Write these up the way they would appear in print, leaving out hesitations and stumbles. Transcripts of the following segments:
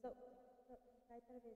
Zoh, zoh, kai tel ve.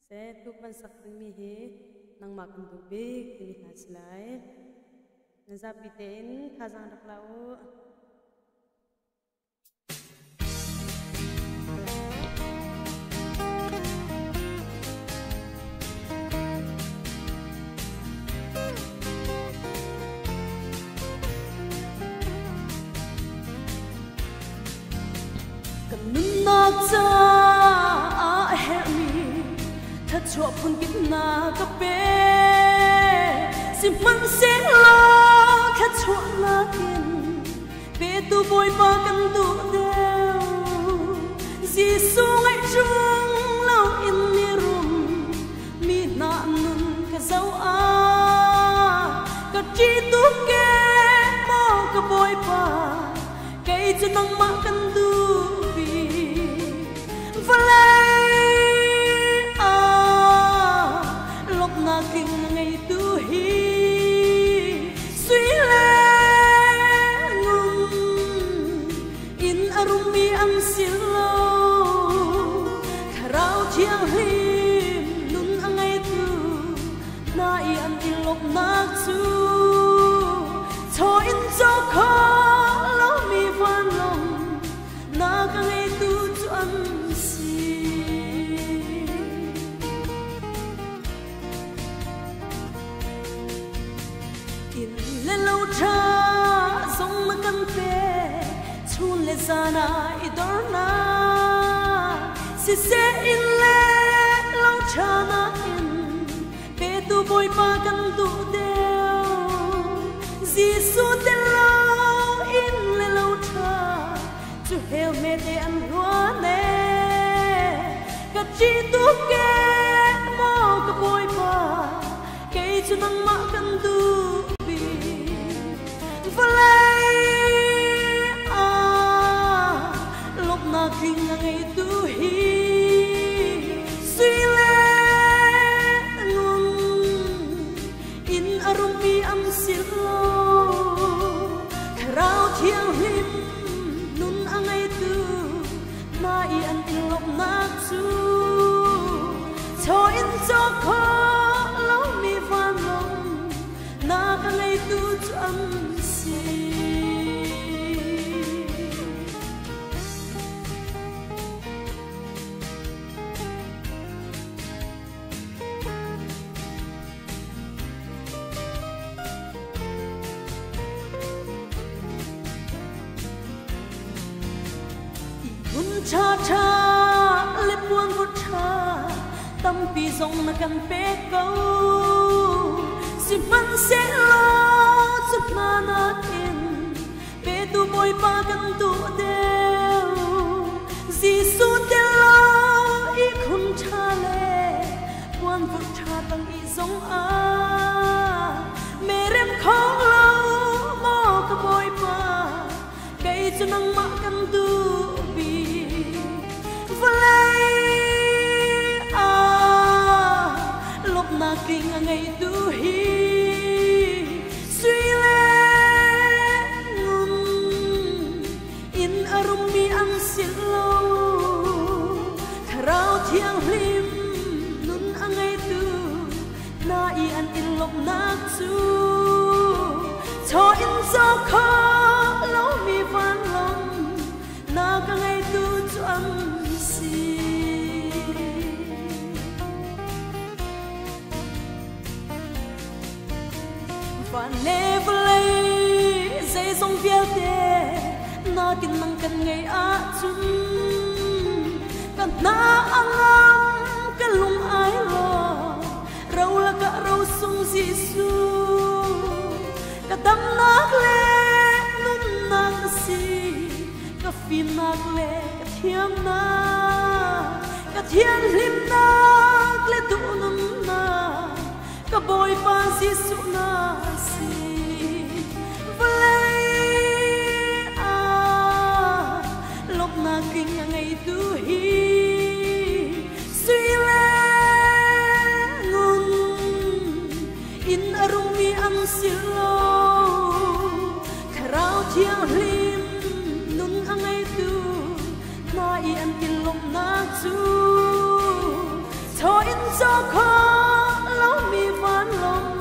Se tuk van sak dingmi hi nangmah kan duh bik timi hla si lai. Nan zapi tein thazaang rak la u. Kan nunnak caah a herhmi thluachuah phunkip na ka pe. Sihmanhsehlaw thluachuahnak in petu Bawipa kan duh deuh. Jesuh ngaih ṭung loin mirum mi hna nun ka zoh ah ka ṭih tuk ee maw ka Bawipa, kei cu nangmah kan duh bik. Vawlei ah lawmhnak tling a ngeitu hi sui le ngun in a rummi an si lo. Thlarau Thianghlim nun a ngeitu hna i an i lawmhnak cu chaw in caw kho lomi vanlawng na ka ngeitu cu an si. Inn le lo ṭha zong na kan pe, chun le zan ah i dornak siseh, inn le lo ṭha nakin petu Bawipa kan duh deuh. Jesuh tel lo inn le lo ṭha cu hell hmete an hluan ee. Ka ṭih tuk ee maw ka Bawipa, kei cu nangmah kan duh bik. Vawlei ah lawmhnak tling a ngeitu hi sui le ngun in a rummi an si lo. Thlarau Thianghlim nun a ngeitu hna i an i lawmhnak cu chaw in caw kho lomi vanlawng na ka ngeitu cu an si. Ihkhun ṭhaṭha le puanvut ṭha tampi zong na kan pek ko. Sihmanhsehlaw cu hna nakin petu Bawipa kan duh deuh. Jesuh tel lo ihkhun ṭha le puanvut ṭha tang i zong ah merem kho lo maw ka Bawipa, kei cu nangmah kan duh bik. Vawlei ah lawmhnak tling a ngeitu hi sui le ngun in a rummi an si lo. Thlarau Thianghlim nun a ngeitu hna i an i lawmhnak cu chaw in caw kho lomi vanlawng na ka ngeitu cu an si. Van le vawlei zeizong vialte nakin nang kan ngei ahcun Ka hna a ngam, ka lung ai lawm, ro lakah rosung Jesuh. Ka damnak le nunnak na si, ka fimnak le ka thiamnak, ka thianhlimnak le duhnunnak, ka Bawipa Jesuh na si. Vawlei ah lawmhnak tling a ngeitu hi sui le ngun in a rungmi an si lo. Thlarau Thianghlim nun a ngeitu hna i an i lawmhnak cu chaw in caw khawh lomi vanlawng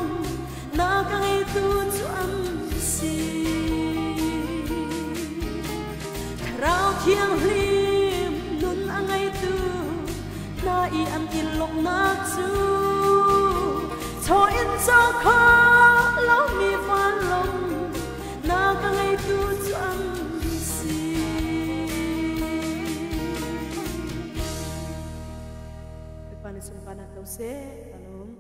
na ka ngeitu cu an si. Thlarau Thianghlim nun a ngeitu hna i an i lawmhnak cu chaw in caw khawh lomi vanlawng na ka ngeitu cu an si. Bawipa nih sunparnak ko seh. Ka lawm.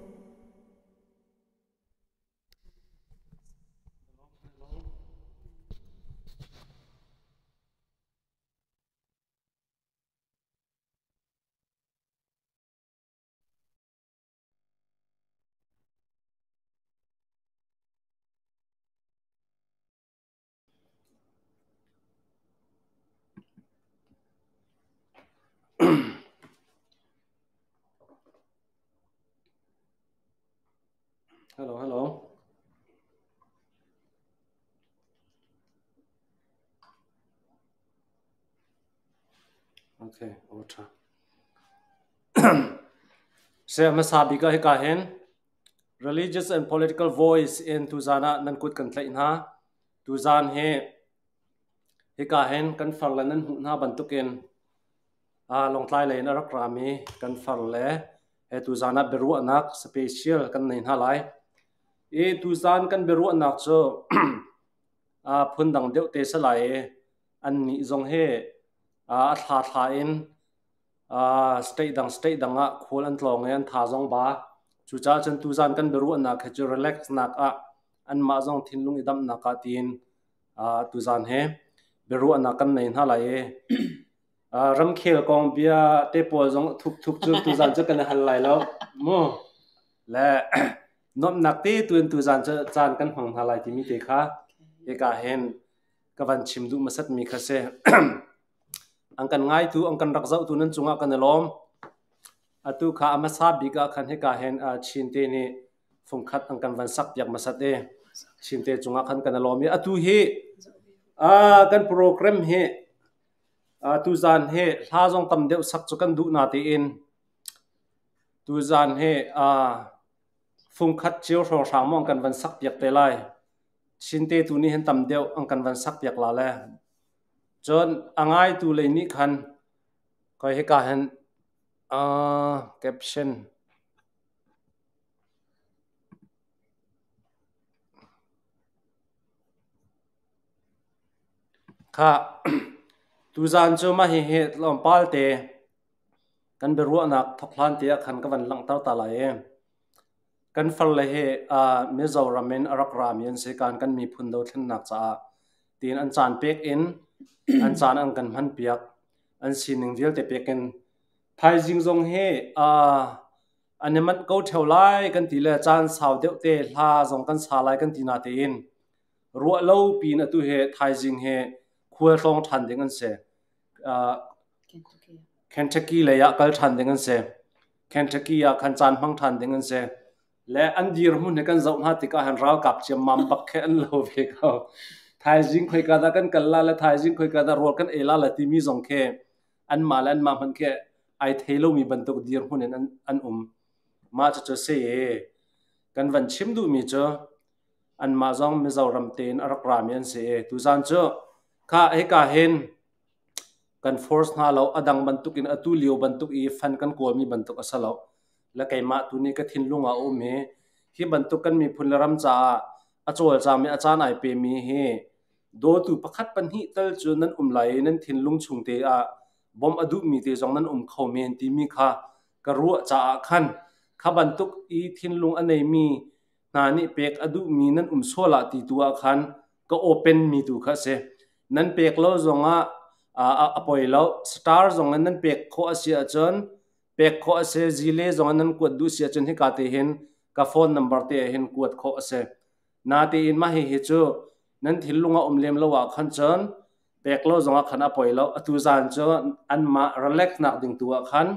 Hello, hello. Okay, aw ṭha. Se hmasa bik ah hika hin Religious and political voice in tuzan ah nan kut kan tlaih hna. Tuzan hi hika hin kan far le nan hmuh hna bantukin Lawngtlai lei in a rak rami kan far le he tuzan ah biaruahnak special kan nei hna lai. I tuzan kan biaruahnak cu phundang deuh te si lai i annih zong hi a thla thla in state dang state dang ah khual an tlawng i an tha zong ba. Cucaah cun tuzan kan biaruahnak hi cu relax nak ah anmah zong thinlung i damhnak ah tiin tuzan he biaruahnak kan nei hna lai i ramkhel kong bia te pawl zong thuk thuk cu tuzan cu kan hal lai lo mu le nuamhnak te tuin tuzan cu caan kan hmang hna lai timi te kha hika hin ka van chim duh hmasat mi kha si. An kan ngaitu, an kan rak zohtu nan cungah kan i lawm. Atu kha a hmasa bik ah khan hika hin Chin te nih fungkhat an kan van sak piak hmasat i Chin te cungah khan kan i lawm i atu hi kan program hi tuzan hi hla zong tam deuh sak cu kan duh na tiin tuzan hi fungkhat cio hrawnghrang mong kan van sak piak te lai. Chin te tu nih hin tam deuh an kan van sak piak la le. Cun a ngaitu lei nih khan koi hika hin caption kha tuzaan cu mah hihi tlawmpal te kan biaruahnak thawk hlan te ah khan ka van langhter ta lai i kan farle hi Mizoram in a rak rami an si kan kan miphun dothlennak caah tiin an caan pek in an caan an kan hman piak an sining vialte pek in thaizing zong hi an i manh ko theo lai kan ti le caan sau deuh te hla zong kan sa lai kan ti na tein ruah lo piin atu he thaizing he khual tlawng ṭhan ding an si. Kentucky lei ah kal ṭhan ding an si. Kentucky ah khan caan hmang ṭhan ding an si. Le an dirhmun he kan zoh hna tikah han ralkap ciammam bak khi an lo ve ko. Thaizing khoika dah kan kal la le thaizing khoika dah rawl kan ei la le timi zong khi anmah le anmah hmanh khi ai thei lomi bantuk dirhmun in an um. Mah cucu si kan van chim duhmi cu anmah zong Mizoram tein a rak rami an si i tuzan cu kha hika hin kan force hna lo a dang bantuk in atu lio bantuk i fan kan kawlmi bantuk a si lo le keimah tu nih ka thinlung ah a um i hi bantuk kan miphun le ram caah a cawlcangmi a caan ai pemi hi dawtu pakhat pahnih tal cu nan um lai i nan thinlung chung te ah bawmh a duhmi te zong nan um kho men timi kha ka ruah caah khan kha bantuk i thinlung a neimi hna nih pek a duhmi nan um sual ah ti tu ah khan ka open mi tu kha a si. Nan pek lo zongah a poi lo. Star zong in nan pek khawh a si ahcun pek khawh a si. Zile zong in nan kuat duh si ahcun hika te hin ka phone number te ah hin kuat khawh a si. Natein mah hihi cu nan thinlung a um lem lo ah khan cun pek lo zongah khan a poi lo. Atu zan cu anmah relax nak ding tu ah khan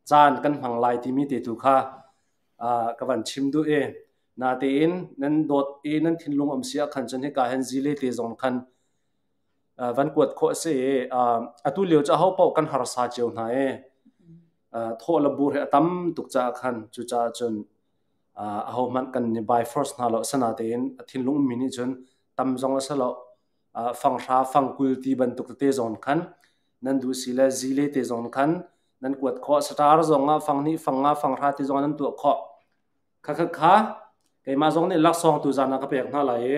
caan kan hmang lai timi te tu kha ka van chim duh i natein nan dawt i nan thinlung um si ah khan cun hika hin zile te zong khan van kuat khawh a si i atu lio cu aho paoh kan harsa cio hna i thawh le bur hi a tam tuk caah khan cucaah cun aho hmanh kan ni by force hna lo. Sana tein a thinlung ummi nih cun tam zong a si lo, fanghra fangkul ti bantuk tete zong khan nan duh si le zile te zong khan nan kuat khawh. Star zong ah fang hnih, fang nga, fang hra ti zong nan tuah khawh. Kha kha kha keimah zong nih laksawng tu zan ah ka pek hna lai i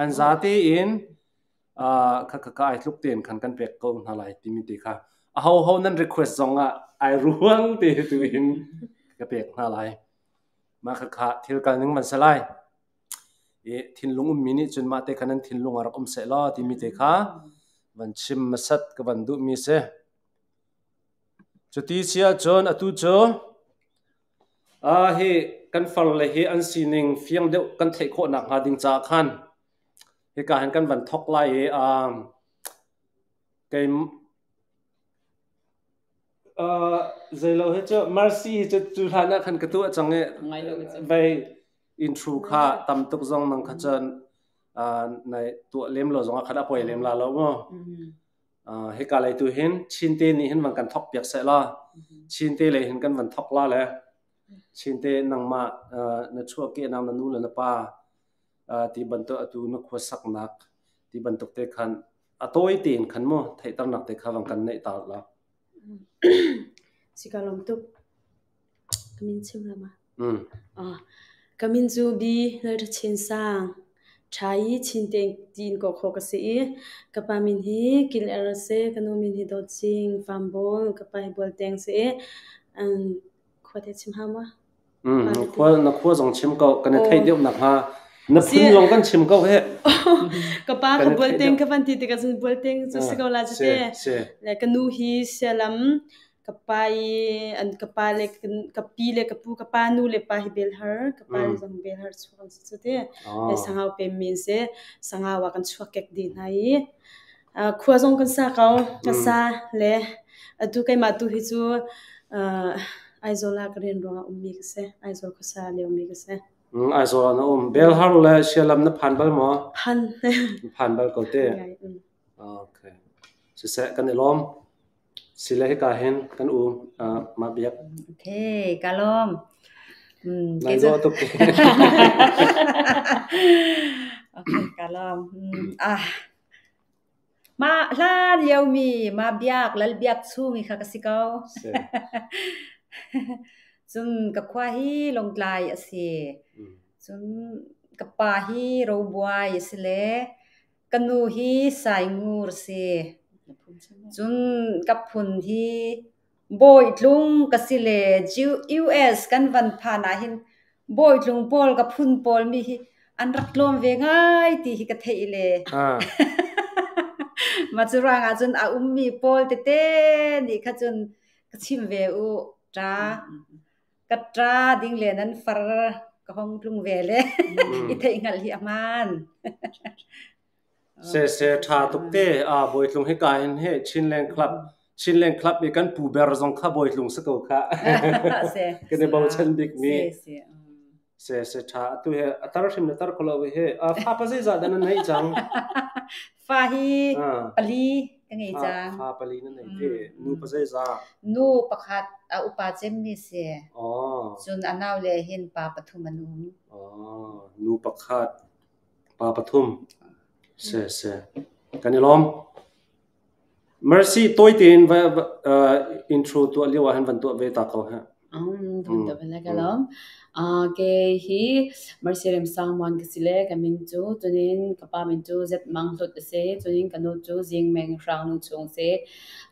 an za tein kha kha kha ai tluk tein khan kan pek ko hna lai timi te kha a ho ho nan request zong ah ai ruang te tu in ka pek hna lai. Mah kha kha thil kal ning man se lai i thinlung ummi nih cun mah te kha nan thinlung a rak um seh law timi te kha van chim masat ka van duhmi si. Cuti si ahcun atu cu hi kan farle hi an sining fiang deuh kan theih khawh nakhnga ding caah khan hika hin kan van thawk lai i kei zeilo hi cu Mercy hi cu cu hlan ah khan ka tuah cang i vei intro kha tam tuk zong nang kha cun nai tuah lem lo zong ah khan a poi lem la lo mu. Hika lei tu hin Chinte nih hin van kan thok piak seh la. Chinte lei hin kan van thok la le Chinte, nangmah na chuahkeh nak na nu le na pa ti bantuk, atu na khua saknak ti bantuk te khan a tawi tein khan mu theihternak te kha van kan neih ta la. Si ka lawm tuk. Ka min chim la ma? Ka min cu Bi Lal Tha Chin Sang. Ṭha i Chin tiin kawh khawh ka si i ka pa min hi Kil Er a si, ka nu min hi Dawt Cing Fambawl, ka pa hi Bual Teng si i khua te chim hau maw? Na khua zong chim ko, kan i theih deuh nakhnga. Na phun zong kan chim ko he. Ka pa ka Bual Teng ka van ti tikah cun Bual Teng cu si ko la cu te. Le ka nu hi Sialam, ka pa i an ka pa le ka pi le ka pu, ka pa nu le pa hi Belhar, ka pa le zong Belhar chuak an si cu te. Le Sangau pem mi an si. Sangau ah kan chuak kek dih hna i khua zong kan sa ko, ka sa le atu keimah tu hi cu Aizawl ah ka rian ruangah ummi ka si. Aizawl khuasa liomi ka si. Aizawl ah na um. Belhar le Sialam na phan bal maw? Phan. Phan bal ko te. Okay. Siseh, kan i lawm. Sile hika hin kan u mah biak. Okay, ka lawm. Nai dawh tuk. Okay, ka lawm. Ah. Ma hlan lio mi ma biak lal biak chung i kha ka si ko. Cun ka khua hi Lawngtlai a si. Cun ka pa hi Robuai a si le ka nu hi Saingur a si. Cun ka phun hi Bawitlung ka si le US kan van phan ahhin Bawitlung pawl ka phun pawl mi hi an rak tlawm ve ngai ti hi ka theih le mah cu ruangah cun a ummi pawl tete nih kha cun ka chim ve u ṭa. Ka ṭa ding le nan far ka hong tlung ve le i theihhngalh hi a hmaan. Se se ṭha tuk te. Bawitlung hika hin he Chinland Club, Chinland Club i kan pu ber zong kha Bawitlung si ko kha. Kan i bochan bik mi. Se se ṭha. Atu he a tar hrim na tar kholo he. Fa pa zeizah dah nan neih cang? Fa hi pali ka ngei cang. Fa pali na nei te. Nu pa zeizah? Nu pakhat a upa cemmi si. Cun a nau le hin pa pathum an um. Nu pakhat, pa pathum. Se se. Kan i lawm. Mercy, tawi tein va intro tuah lio ah hin van tuah ve ta ko ha. Thun ta bala ka lawm. Ke hi Mercy Rem Sang Muan ka si le ka min cu cunin ka pa min cu Zet Mang Hlut a si. Cunin ka nu cu Zing Meng Hrang Nu Chung si.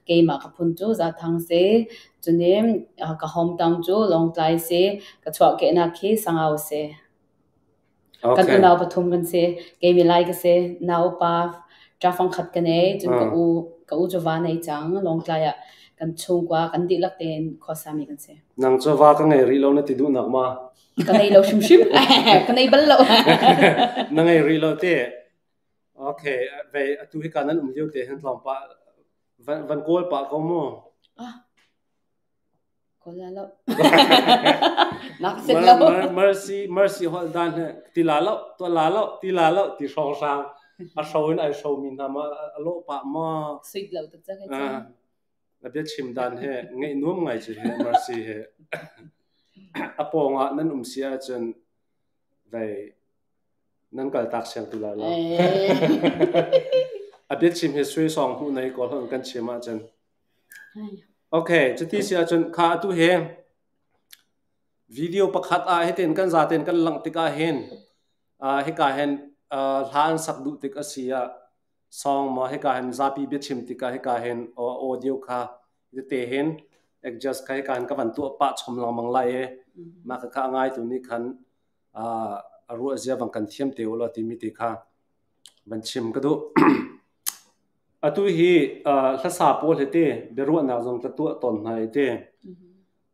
Keimah ka phun cu Za Thang si. Cunin ka hometown cu Lawngtlai si. Ka chuahkehnak hi Sangau si. Kan unau pathum kan si. Kei milai ka si. Nau pa ṭafang khat ka nei. Cun ka u ka u cu va nei cang. Lawngtlai ah kan chungkua kan dihlak tein khuasami kan si. Nang cu va ka ngei rih lo na ti duhnak ma? Ka ngei lo hrimhrim. Ka nei bal lo. Na ngei rih lo te. Okay, ve atu hi ka nan um lio te hin tlawng pa van van kawl pah ko mu. Ah. Kawl la lo. Nak set lo. Mercy mercy hol dan he ti la lo to la lo ti la lo ti hrawng hrang a hro in ai hro mi hna ma a lo pa ma sweet lo tuk cang ai a bia chim dan he ngeih nuam ngai chu he mercy he a pawng ah nan um si ahcun vei nan kal tak siang ti lai lo a bia chim he sui song hmu nei ko hon kan chim ahcun Okay, cuti si ahcun kha atu hi video pakhat ah hitin kan zaten kan langh tikah hin hika hin hla an sak duh tik a si ah song maw hika hin zapi biachim tikah hika hin audio kha te hin adjust kha hika hin ka van tuah pah chom lengmang lai i mah kha a ngaitu nih khan a ruah zia bang kan thiam te u law timi te kha van chim ka duh. Atu hi hlasa pawl hi te biaruahnak zong ka tuah tawn hna i te.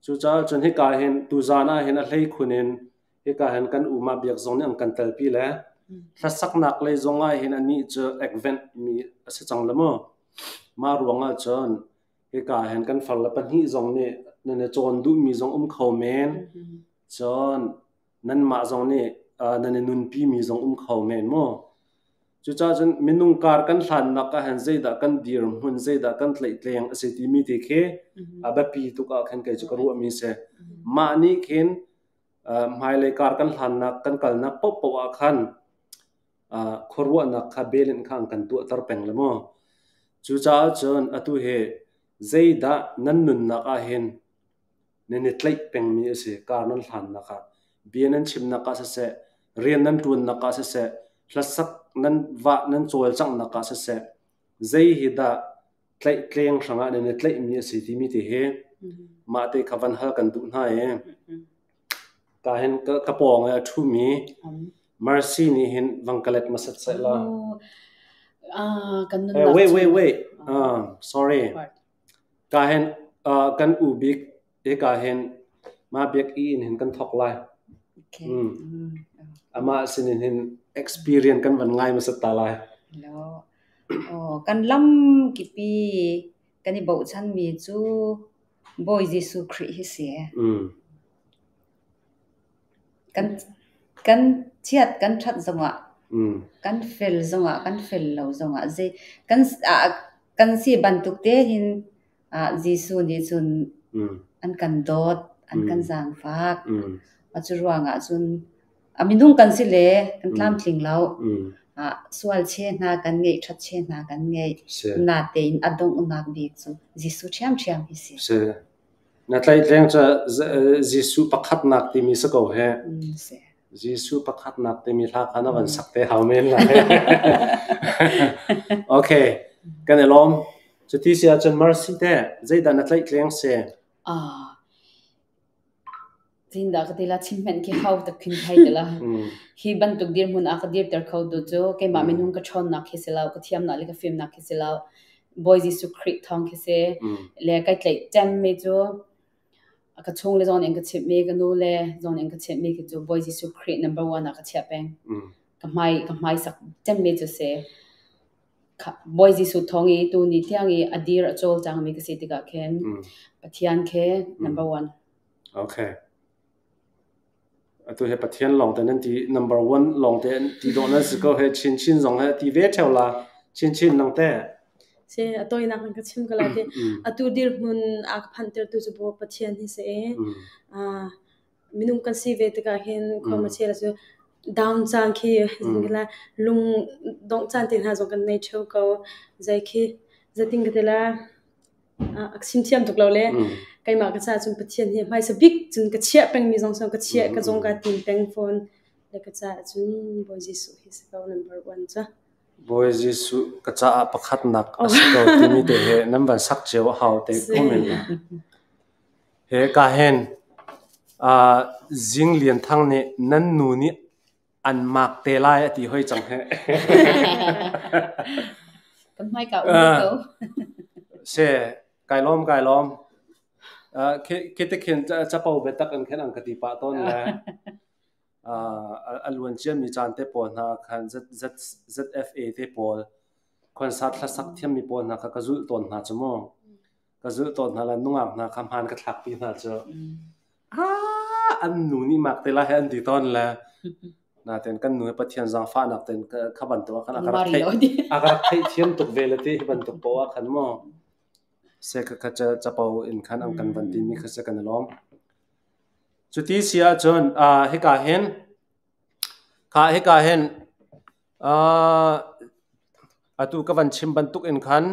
Cucaah cun hika hin tuzaan ah hin a hlei khun in hika hin kan uma biak zong nih an kan telpi le hlasaknak lei zong ah hin anih cu advent mi a si cang le mu. Mah ruang ah cun hika hin kan far le pahnih zong nih nan i cawn duhmi zong um kho men. Cun nanmah zong nih nan i nunpi mi zong um kho men mu. Cucaah cun minung kar kan hlannak ah hin zeidah kan dirhmun, zeidah kan tlaihtleng a si timi te khi a biapi tuk ah khin kei cu ka ruahmi si. Mah nih khin hmailei kar kan hlannak, kan kalnak paohpaoh ah khan khuaruahnak kha bel in kha an kan tuahter peng le mu. Cucaah cun atu hi zeidah nan nunnak ah hin nan i tlaih pengmi a si. Kar nan hlannak ah, bia nan chimnak ah siseh, rian nan ṭuannak ah siseh, hlasak nan vah nan cawlcanghnak ah siseh, zei hi dah tlaihtleng hrangah nan i tlaihmi a si timi te hi mah te kha van hal kan duh hna i ka hin ka pawng i a ṭhumi Mercy nih hin vang ka let hmasat seh la. Kan nunnak Wait, wait, wait. Sorry. Ka hin kan u bik hika hin mah biak i in hin kan thawk lai. Okay. Amah sin in hin experience kan van ngai hmasat ta lai. Hello. Oh, kan lam kipi kan i bochanmi cu Bawi Jesuh Khrih hi si. Kan kan chiat kan ṭhat zongah kan fel zongah kan fel lo zongah zei kan kan si bantuk te hin Jesuh nih cun an kan dawt, an kan zaangfak. Cu ruangah cun a minung kan si le kan tlamtling lo. Sual che hna kan ngeih, ṭhat che hna kan ngeih. Natein a donghnak bik cu Jesuh ṭhiamṭhiam hi si. Si. Na tlaihtleng cu Jesuh pakhatnak timi si ko he. Si. Jesuh pakhatnak timi hla kha na van sak te hau men lai. Okay, kan i lawm. Cuti si ahcun Mercy te zeidah na tlaihtleng si? Ah, Zindah ka ti la chim hmenh khi hau tak khin thai te la. Hi bantuk dirhmun ah ka dirter kho tu cu keimah minung ka ṭhawnnak khi si lo, ka thiamnak le ka fimnak khi si lo. Bawi Jesuh Khrih thawng khi si. Le kai tlaih cemmi cu ka chung le zawn in ka chimhmi, ka nu le zawn in ka chimhmi khi cu Bawi Jesuh Khrih number one ah ka chiah peng. Ka hmai ka hmaisak cemmi cu si. Bawi Jesuh thawng i tuni tiang i a dir a cawlcangmi ka si tikah khin Pathian khi number one. Okay. Atu hi Pathian lawng te nan ti number one lawng te ti dawh nan si ko he chin chin zong he ti ve theo la chin chin nang te. Si a toinak in ka chim ko lai ti. Atu dirhmun a ka phanter tu cu bo Pathian hi si i minung kan si ve tikah hin khua ma chela cu down caan khi lung dongh caan te hna zong kan nei theo ko. Zei khi zating ka ti la a chim thiam tuk lo le. Keimah ka caah cun Pathian hi hmaisa bik cun ka chiah pengmi zong ka chiah ka zong kaa tim peng fawn. Le ka caah cun Bawi Jesuh hi si ko number one cu. Bawi Jesuh ka caah pakhatnak a si ko timi te he nan van sak cio a hau te ko men. He ka hen Zing Lian Thang nih nan nu nih an mak te lai a ti hoi cang he. Kan hmai ka um ko. Se kai lawm kai lawm. Khi te khin capo biatak in khin an ka ti pah tawn le a luan ciami caan te pawl hna khan ZFA te pawl concert hlasak thiammi pawl hna kha ka zulh tawn hna cu mu. Ka zulh tawn hna le nungak hna kha hmaan ka thlakpi hna cu. An nu nih mak te lai he an ti tawn le nain kan nu hi Pathian zaangfahnak tein kha bantuk ah khan a ka rak theih a ka rak theihthiam tuk ve le ti hi bantuk poah ah khan mu se kha kha capo in khan an kan van timi kha si kan i lawm. Cuti si ahcun hika hin kha hika hin atu ka van chim bantuk in khan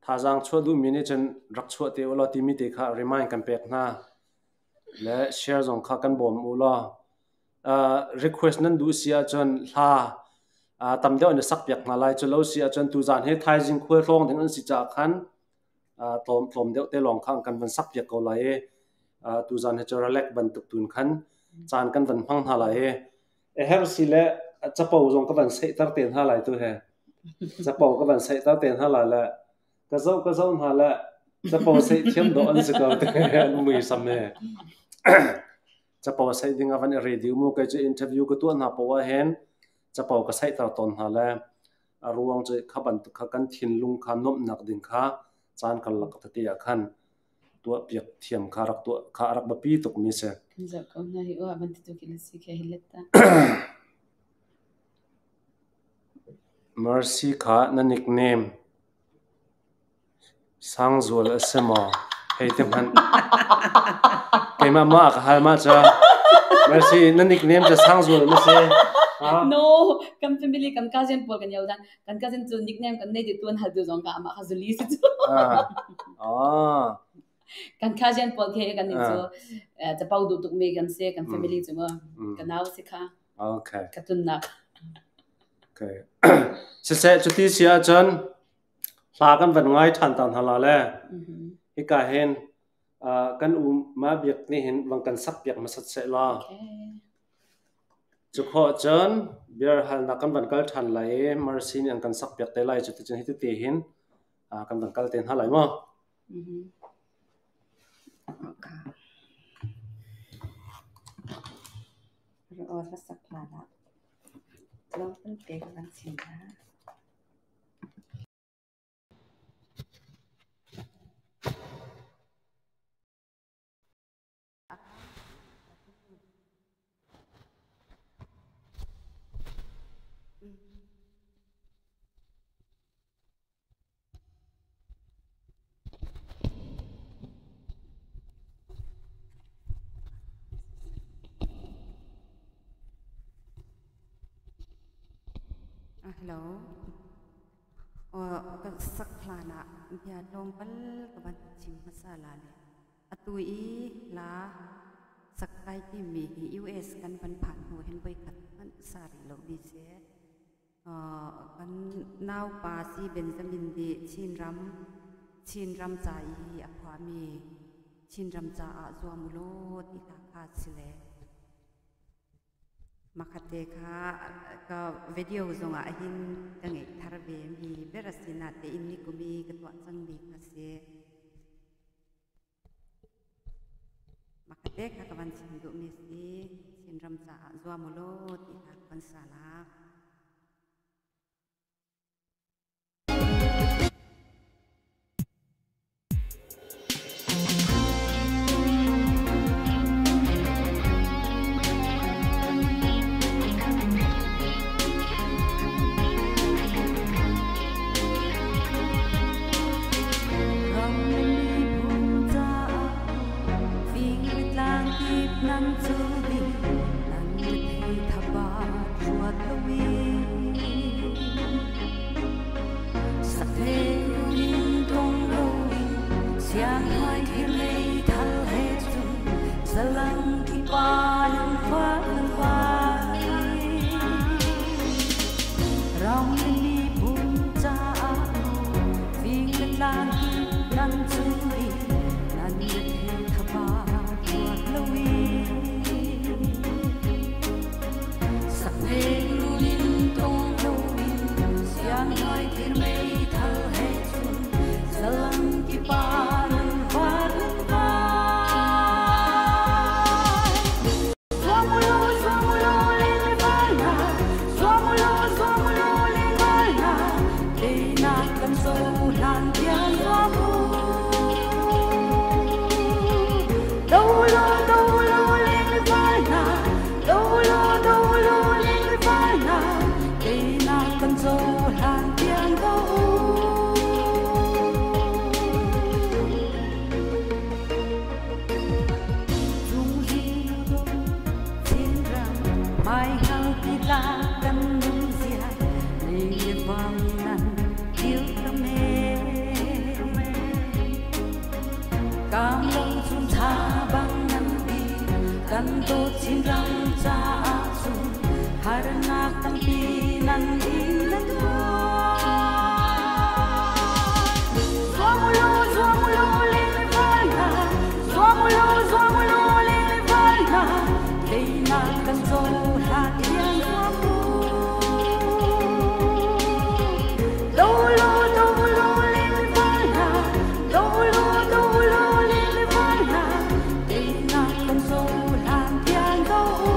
Thazaang chuah duhmi nih cun rak chuah te ulaw timi te kha remind kan pek hna. Le share zong kha kan bawm ulaw. Request nan duh si ahcun hla tam deuh an i sak piak hna lai. Cu lo si ahcun tuzaan hi thaizing khualtlawng ding an si caah khan tlawm tlawm deuh te lawng kha kan van sak piak ko lai i tuzaan hi cu relax bantuk tun khan caan kan van hmang hna lai i A herh si le capo zong ka van sehter te hna lai tu he. Capo ka van sehter te hna lai le ka zoh ka zoh hna le capo seh thiam dawh an si ko te an muisam he. Capo seh ding a van i ready mu kei cu interview ka tuah hna poah ah hin capo ka sehter tawn hna le a ruang cu kha bantuk kha kan thinlung kha nuamhnak ding kha caan karlak tete ah khan tuahpiak thiam kha rak tuah kha a rak biapi tukmi a si. Kan zoh ko hna hi uah bantuk in a si kha hi let ta. Mercy kha na nickname Sangzual a si maw? Hei ti hmanh. Keimah ma ka hal ma ca. Mercy na nickname cu Sangzual ma si? No, kan family kan cousin pawl kan yau dan. Kan cousin cu nickname kan nei ti tuan hal tu zong ka amah kha Zuli si cu. Ah. Kan cousin pawl ke kan ni cu capau duh tuk mi kan si kan family cu mu ka nau si kha. Okay. Ka tunnak. Okay. Siseh cuti si ahcun hla kan van ngai ṭhan ta hna la le hika hin kan um ma biak nih hin vang kan sak piak hmasat seh la. Cu khawh cun biahalnak kan van kal ṭhan lai i Mercy nih an kan sakpiak te lai. Cuticun hitite hin kan van kal te hna lai maw? Hello. Ka sak hlan ah bia tlawmpal ka van chim hmasa la le. Atu i hla sak kai timi hi US kan van phan hnu hin voikhat hmanh sa rih lomi si. Kan naupa si Benjamin nih Chinram Chinram ca i a phuahmi Chinram caah zuam u law ti hla kha si le. Makhatte kha ka video zongah hin ka ngeih thar ve mi ber a si natein nikum i ka tuah cangmi kha si. Makhatte kha ka van chim duhmi si. Chinram caah zuam u law ti hna ka van sa la. Sak Leirul in tong loin siangngai thir meithal he cun zalam kip ah nan van vai. Zuam u law, zuam u law, len le val hna. Zuam u law, zuam u law, len val hna. Teinak kan cohlan tiang zuam u. Do law, do law, len le val hna. Do law, do law, len le val hna. Teinak kan cohlan tiang do u. Chinram hmaihngal ti tlak kan nunzia lei le vang nan dirhram ee. Kaam lo chun tha bang nan ti kan dawt Chinram caah cun harnak tampi nan ing le tuar. Zuam u law, zuam u law, len le val hna. Zuam u law, zuam u law, len le val hna. Teinak kan cohlan tiang zuam u. Do law, do law, len le val hna. Do law, do law, len le val hna. Teinak kan cohlan tiang do u.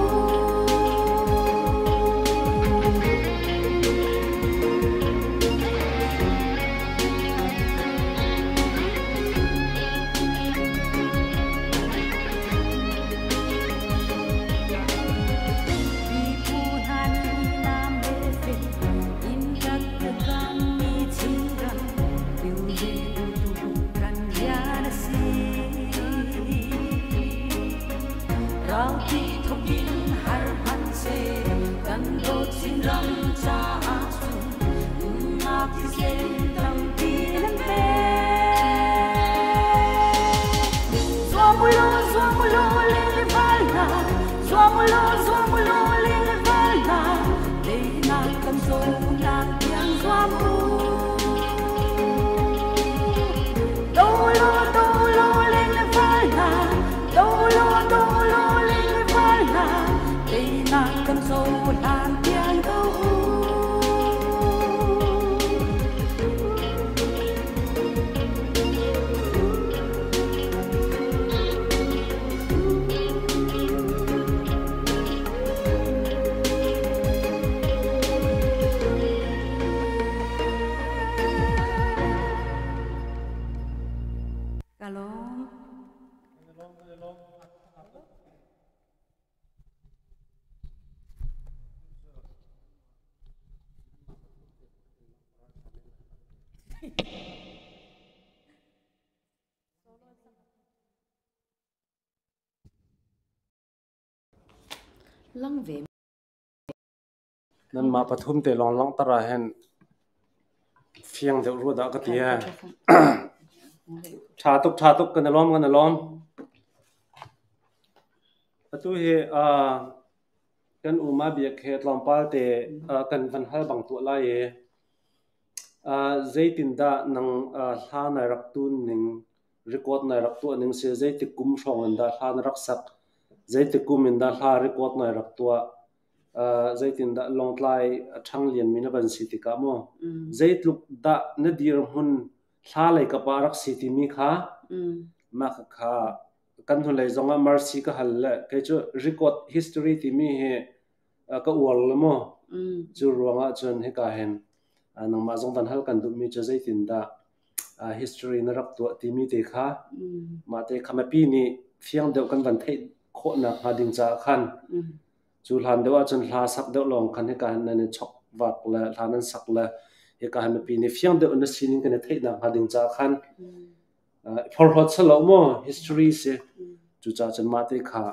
Pipu hna nih nam le fe inn rak kammi Chinram kilvengtu kan rian a si. Ralpi thawk in har hmanhseh kan dawt Chinram caah cun nunnak thisen tampi nan pek. Zuam u law, zuam u law, len le val hna. Zuam u law, zuam u law, len le val hna. Teinak kan zohnak tiang zuam u. Do law, do law, len le val hna. Do law, do law, len le val hna. Teinak kan cohlan tiang do u. Ka lawm. Lang ve. Nanmah pathum te lawng langhter ah hin fiang deuh rua dah ka ti ee. Ṭha tuk, ṭha tuk, kan i lawm, kan i lawm. Atu hi kan uma biak he tlawmpal te kan van hal bang tuah lai i zeitindah nang hla nai rak tun ning, record nai rak tuah ning si, zeitik kum hrawng in dah hla na rak sak, zeitik kum in dah hla record nai rak tuah, zeitindah Lawngtlai a ṭhang lianmi na van si tikah maw, zeitluk dah na dirhmun hla lei kap ah a rak si timi kha mah kha kan hnulei zongah mercy ka hal le kei cu record history timi hi ka uar le maw cu ruangah cun hika hin nangmah zong van hal kan duhmi cu zeitindah history na rak tuah timi te kha mah te kha mipi nih fiang deuh kan van theih khawhnak hnga ding caah khan cu hlan deuh ahcun hla sak deuh lawng khan hika hin nan i chok vak le hla nan sak le hika hin mipi nih fiang deuh na sining kan i theihnak hnga ding caah khan phorhlawt silo maw history si cucaah cun mah te kha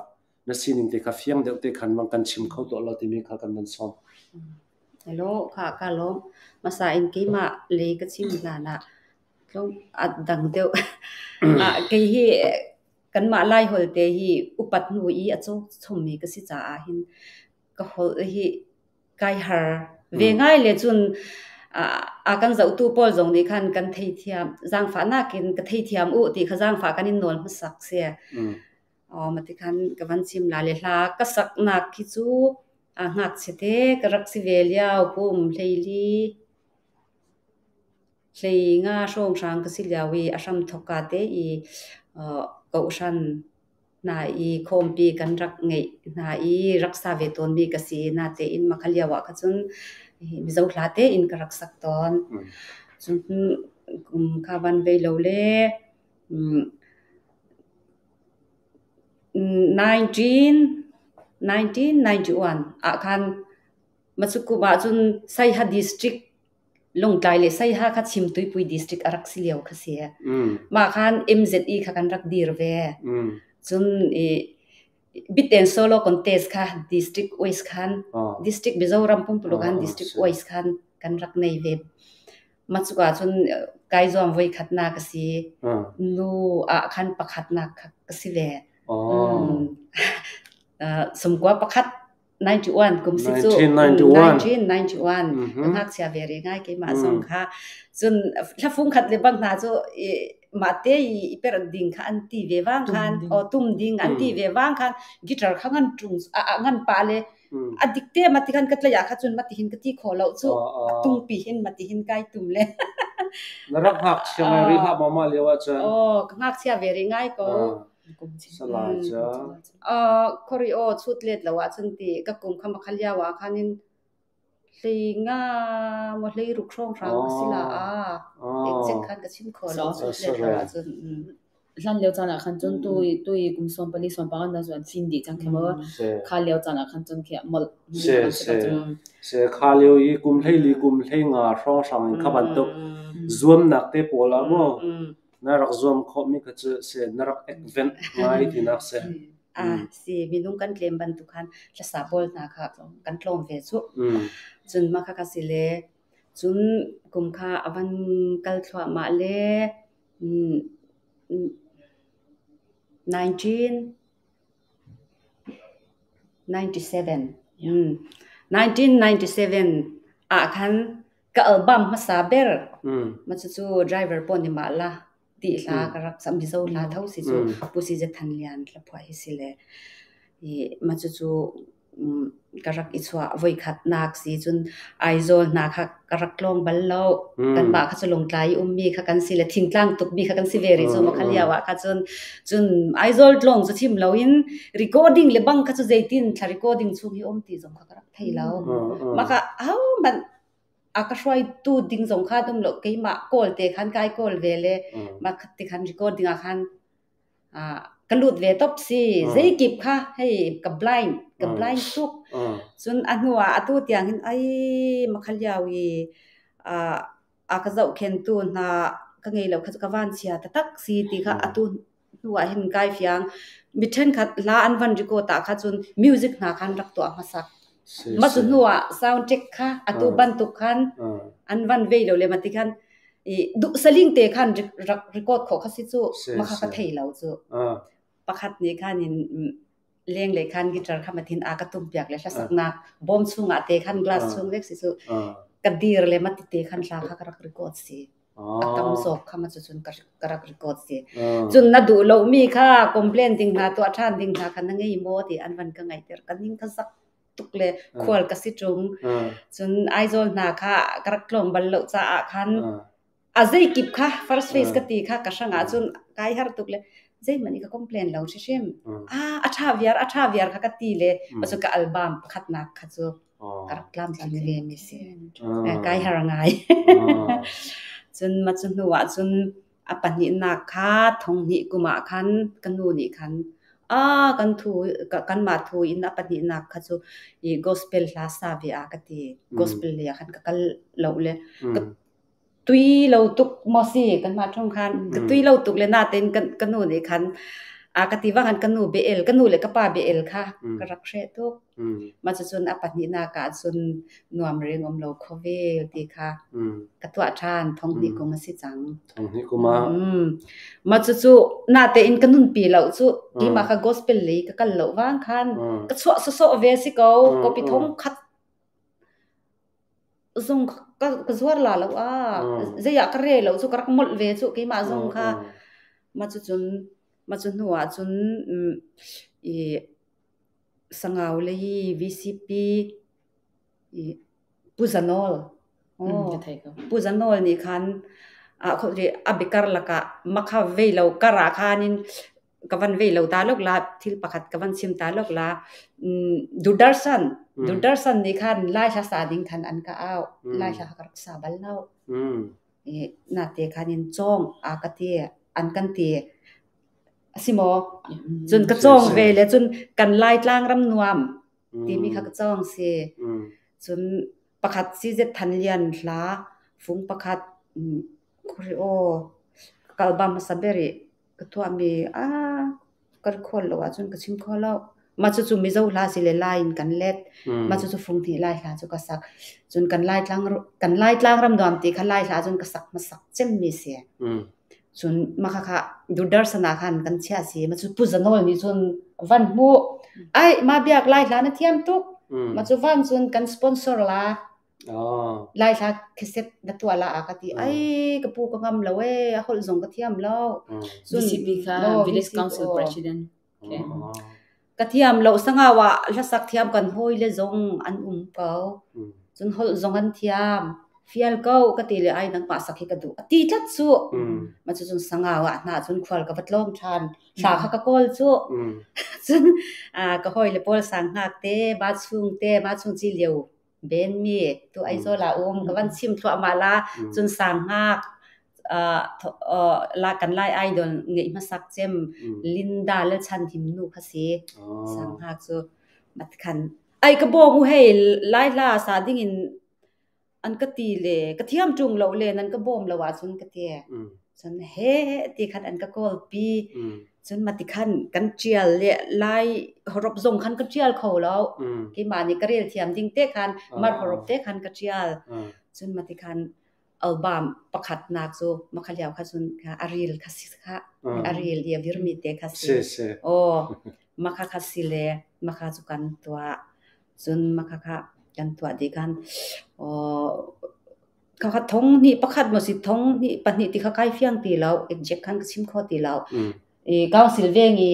na sining te kha fiang deuh te khan bang kan chim kho tuah lo timi kha kan van sawm. Hello, kha ka lawm. Masa in keimah le ka chim hlan ah tlawm a dang deuh. Kei hi kanmah Lai holh te hi upat hnu i a cawk chommi ka si caah hin ka holh hi kai har ve ngai le cun a kan zohtu pawl zong nih khan kan theithiam zaangfahnak in ka theithiam u ti kha zaangfah kan in nawl hmasak si. Aw mati khan ka van chim la le hla ka saknak khi cu A ngakchia te ka rak si ve lio kum 14 15 hrawnghrang ka si lio i a hramthawk ka te i kawhhran hna i khawmpi kan rak ngeih hna i rak sa ve tawnmi ka si. Natein mah kha lio ah kha cun Mizo hla tein ka rak sak tawn. Cun kum kha van vei lo le 1991 ah khan Macukum ah cun Saiha District Lungtlai le Saiha kha Chimtuipui District a rak si lio kha si. Mah khan MZE kha kan rak dir ve. Cun i Bitten Solo Contest kha District wise khan District Mizoram pumpuluk khan District wise khan kan rak nei ve. Mah cuka cun kai zuam voi khatnak a si. Nu ah khan pakhatnak kha ka si ve. Sumkua pakhat 91 kum si cu 1991 1991 ka ngakchia ve re ngai keimah zong kha cun thlafung khat le bang hna cu mah te i per ding kha an ti ve wang khan o tum ding an ti ve wang khan guitar kha ngan tung ngan pa le a dik te ma ti khan ka tlai ah kha cun ma ti hin ka ti kho lo cu tung pi hin ma ti hin kai tum le na rak ngakchia ngai ri hlah ma ma lio ah cun oh ka ngakchia ve ri ngai ko Salai ca. Khuari aw chut let lo ahcun ti ka kum kha makha lio ah khan in hlei nga maw hlei ruk hrawnghrang ka si la a. Exact khan ka chim kho lo chut let lo ahcun. Hlan lio caan ah khan cun tui kum 14 15 na zuan fim dih cang khi maw kha lio caan ah khan cun khi molh Se se se kha lio i kum 14 kum 15 hrawnghrang in kha bantuk zuamnak te pawl ah maw Na rak zuam khawhmi kha cu si na rak ekvenh ngai tinak si. A si minung kan tlem bantuk khan hlasa pawl hna kha kan tlawm ve cu. Cun mah kha ka si le cun kum kha a van kal thluahmah le 1997 1997 ah khan ka album hmasa ber ma cucu driver pawh nih mah la ti hla ka rak sa Mizo hla tho si cu Pu Si Zet Than Lian hla phuah hi si le i ma cucu ka rak i chuah voikhat nak si cun Aizawl hna kha ka rak tlawng bal lo kanmah kha cu Lungtlai i ummi kha kan si le thingtlang tukmi kha kan si ve rih cu ma kha lio ah kha cun cun Aizawl tlawng cu chim loin recording le bang kha cu zeitin thla recording chung hi um ti zong kha ka rak thei lo mah kha ahohmanh a ka hruaitu ding zong kha um lo keimah kawl te khan kai kawl ve le mah khat ti khan recording ah khan ka lut ve top si zeikip kha hei ka blind ka blind tuk cun a hnu ah atu tiang hin ai makhal liao i a ka zohkhentu hna ka ngei lo kha ka van chia taktak si ti kha atu hnu ah hin kai fiang. Mi ṭhenkhat hla an van record ah kha cun music hna khan rak tuah hmasak. Mah cu hnu ah sound check kha atu bantuk khan an van vei lo le mati khan i duh saling te khan rak record khawh kha si cu mah kha ka thei lo cu. Pakhat nih khan in lenglei khan guitar kha mathin a ka tum piak le hlasaknak bawm chungah te khan glass chung vek si cu ka dir le mati te khan hla kha ka rak record si. A tam zawk kha ma cucun ka rak record si. Cun na duh lomi kha complain ding hna tuah ṭhan ding hna kha na ngei maw ti an van ka ngaihter. Ka ning ka zak tuk le khual ka si ṭung. Cun Aizawl hna kha ka rak tlawng bal lo caah khan a zeikip kha first phase ka ti kha ka hrang ah cun kai har tuk le zeihmanh i ka complain lo hrimhrim. Ah, a ṭha viar, a ṭha viar kha ka ti le cu ka album pakhatnak kha cu ka rak tlamtling ve mi si. Kai har ngai. Cun ma cu hnu ah cun a pahnihnak kha thonghnih kum ah khan ka nu nih khan a kan thu kanmah thu in a pahnihnak kha cu i gospel hla sa ve a ka ti. Gospel lei ah khan ka kal lo le ka tui lo tuk maw si kanmah ṭhung khan ka tui lo tuk le natein ka nu nih khan a ka ti bang khan ka nu bia-el ka nu le ka pa bia-el kha ka rak hreh tuk. Mah cucun a pahnihnak ah cun nuam ring um lo khuavel ti kha ka tuah ṭhan thonghnih kum a si cang. Thonghnih kum ah. Mah cucu natein ka nunpi lo cu keimah kha gospel lei ka kal lo vang khan ka chuah sawsawh ve si ko copy thong khat zung ka zuar la lo a zei ah ka re lo cu ka rak molh ve cu keimah zong kha mah cucun mah cu hnu ah cun i Sangau lei VCP i Pu Za Nawl. Ka thei ko. Pu Za Nawl nih khan a biakar lakah makha vei lo kar ah khan in ka van vei lo ta lok la thil pakhat ka van chim ta lok la. Doordarshan Doordarshan nih khan Lai hla sa ding khan an ka au. Lai hla ka rak sa bal lo. Nate khan in cawng a ka ti an kan ti. A si maw? Cun ka cawng ve le cun kan Laitlang ram nuam timi kha ka cawng si. Cun pakhat CZ Than Lian hla fung pakhat khuari aw ka kal bang hmasa ber i ka tuahmi a kan khawl lo ahcun ka chim kho lo. Mah cucu Mizo hla si le Lai in kan let. Mah cucu fung hnih Lai hla cu ka sak. Cun kan Laitlang kan Laitlang ram nuam ti kha Lai hla cun ka sak hmasak cemmi si. Cun mah khakha Doordarshan ah khan kan chiah si. Mah cu Pu Za Nawl nih cun van hmuh. Ai, mah biak Lai hla na thiam tuk. Mah cu van cun kan sponsor la. Lai hla cassette na tuah la a ka ti. Ai, ka pu ka ngam lo ee, a holh zong ka thiam lo. Cun, VCP kha Village Council President. Ka thiam lo sangau ah hlasak thiam kan hawi le zong an um ko. Cun holh zong an thiam. Fial ko ka ti le ai nangmah sak hi ka duh. A ti tlat cu. Ma cu cun sangau ah hna cun khual ka va tlawng ṭhan. Hla kha ka kawl cu. Cun ka hawi le pawl sang hngak te, ba chung te, ma chung ci lio ben mi tu Aizawl ah um ka van chim thluahmah la cun sang hngak la kan lai idol ngeih hmasak cem Linda le Chan Him nu kha si sang hngak cu matkhan ai ka bawm u hei lai hla sa ding in an ka ti le ka thiam ṭung lo le nan ka bawm lo ahcun ka ti. Cun he ti khan an ka kawl pi. Cun mati khan kan ṭial le lai horop zong khan ka ṭial kho lo. Keimah nih ka rel thiam ding te khan mar horop te khan ka ṭial. Cun mati khan album pakhatnak cu makha lio kha cun a ril kha si kha a ril i a virmi te kha si. Aw makha kha si le makha cu kan tuah. Cun makha kha kan tuah dih khan khakha thong hnih pakhat maw si thong hnih pahnih ti kha kai fiang ti lo exact khan ka chim kho ti lo. I council veng i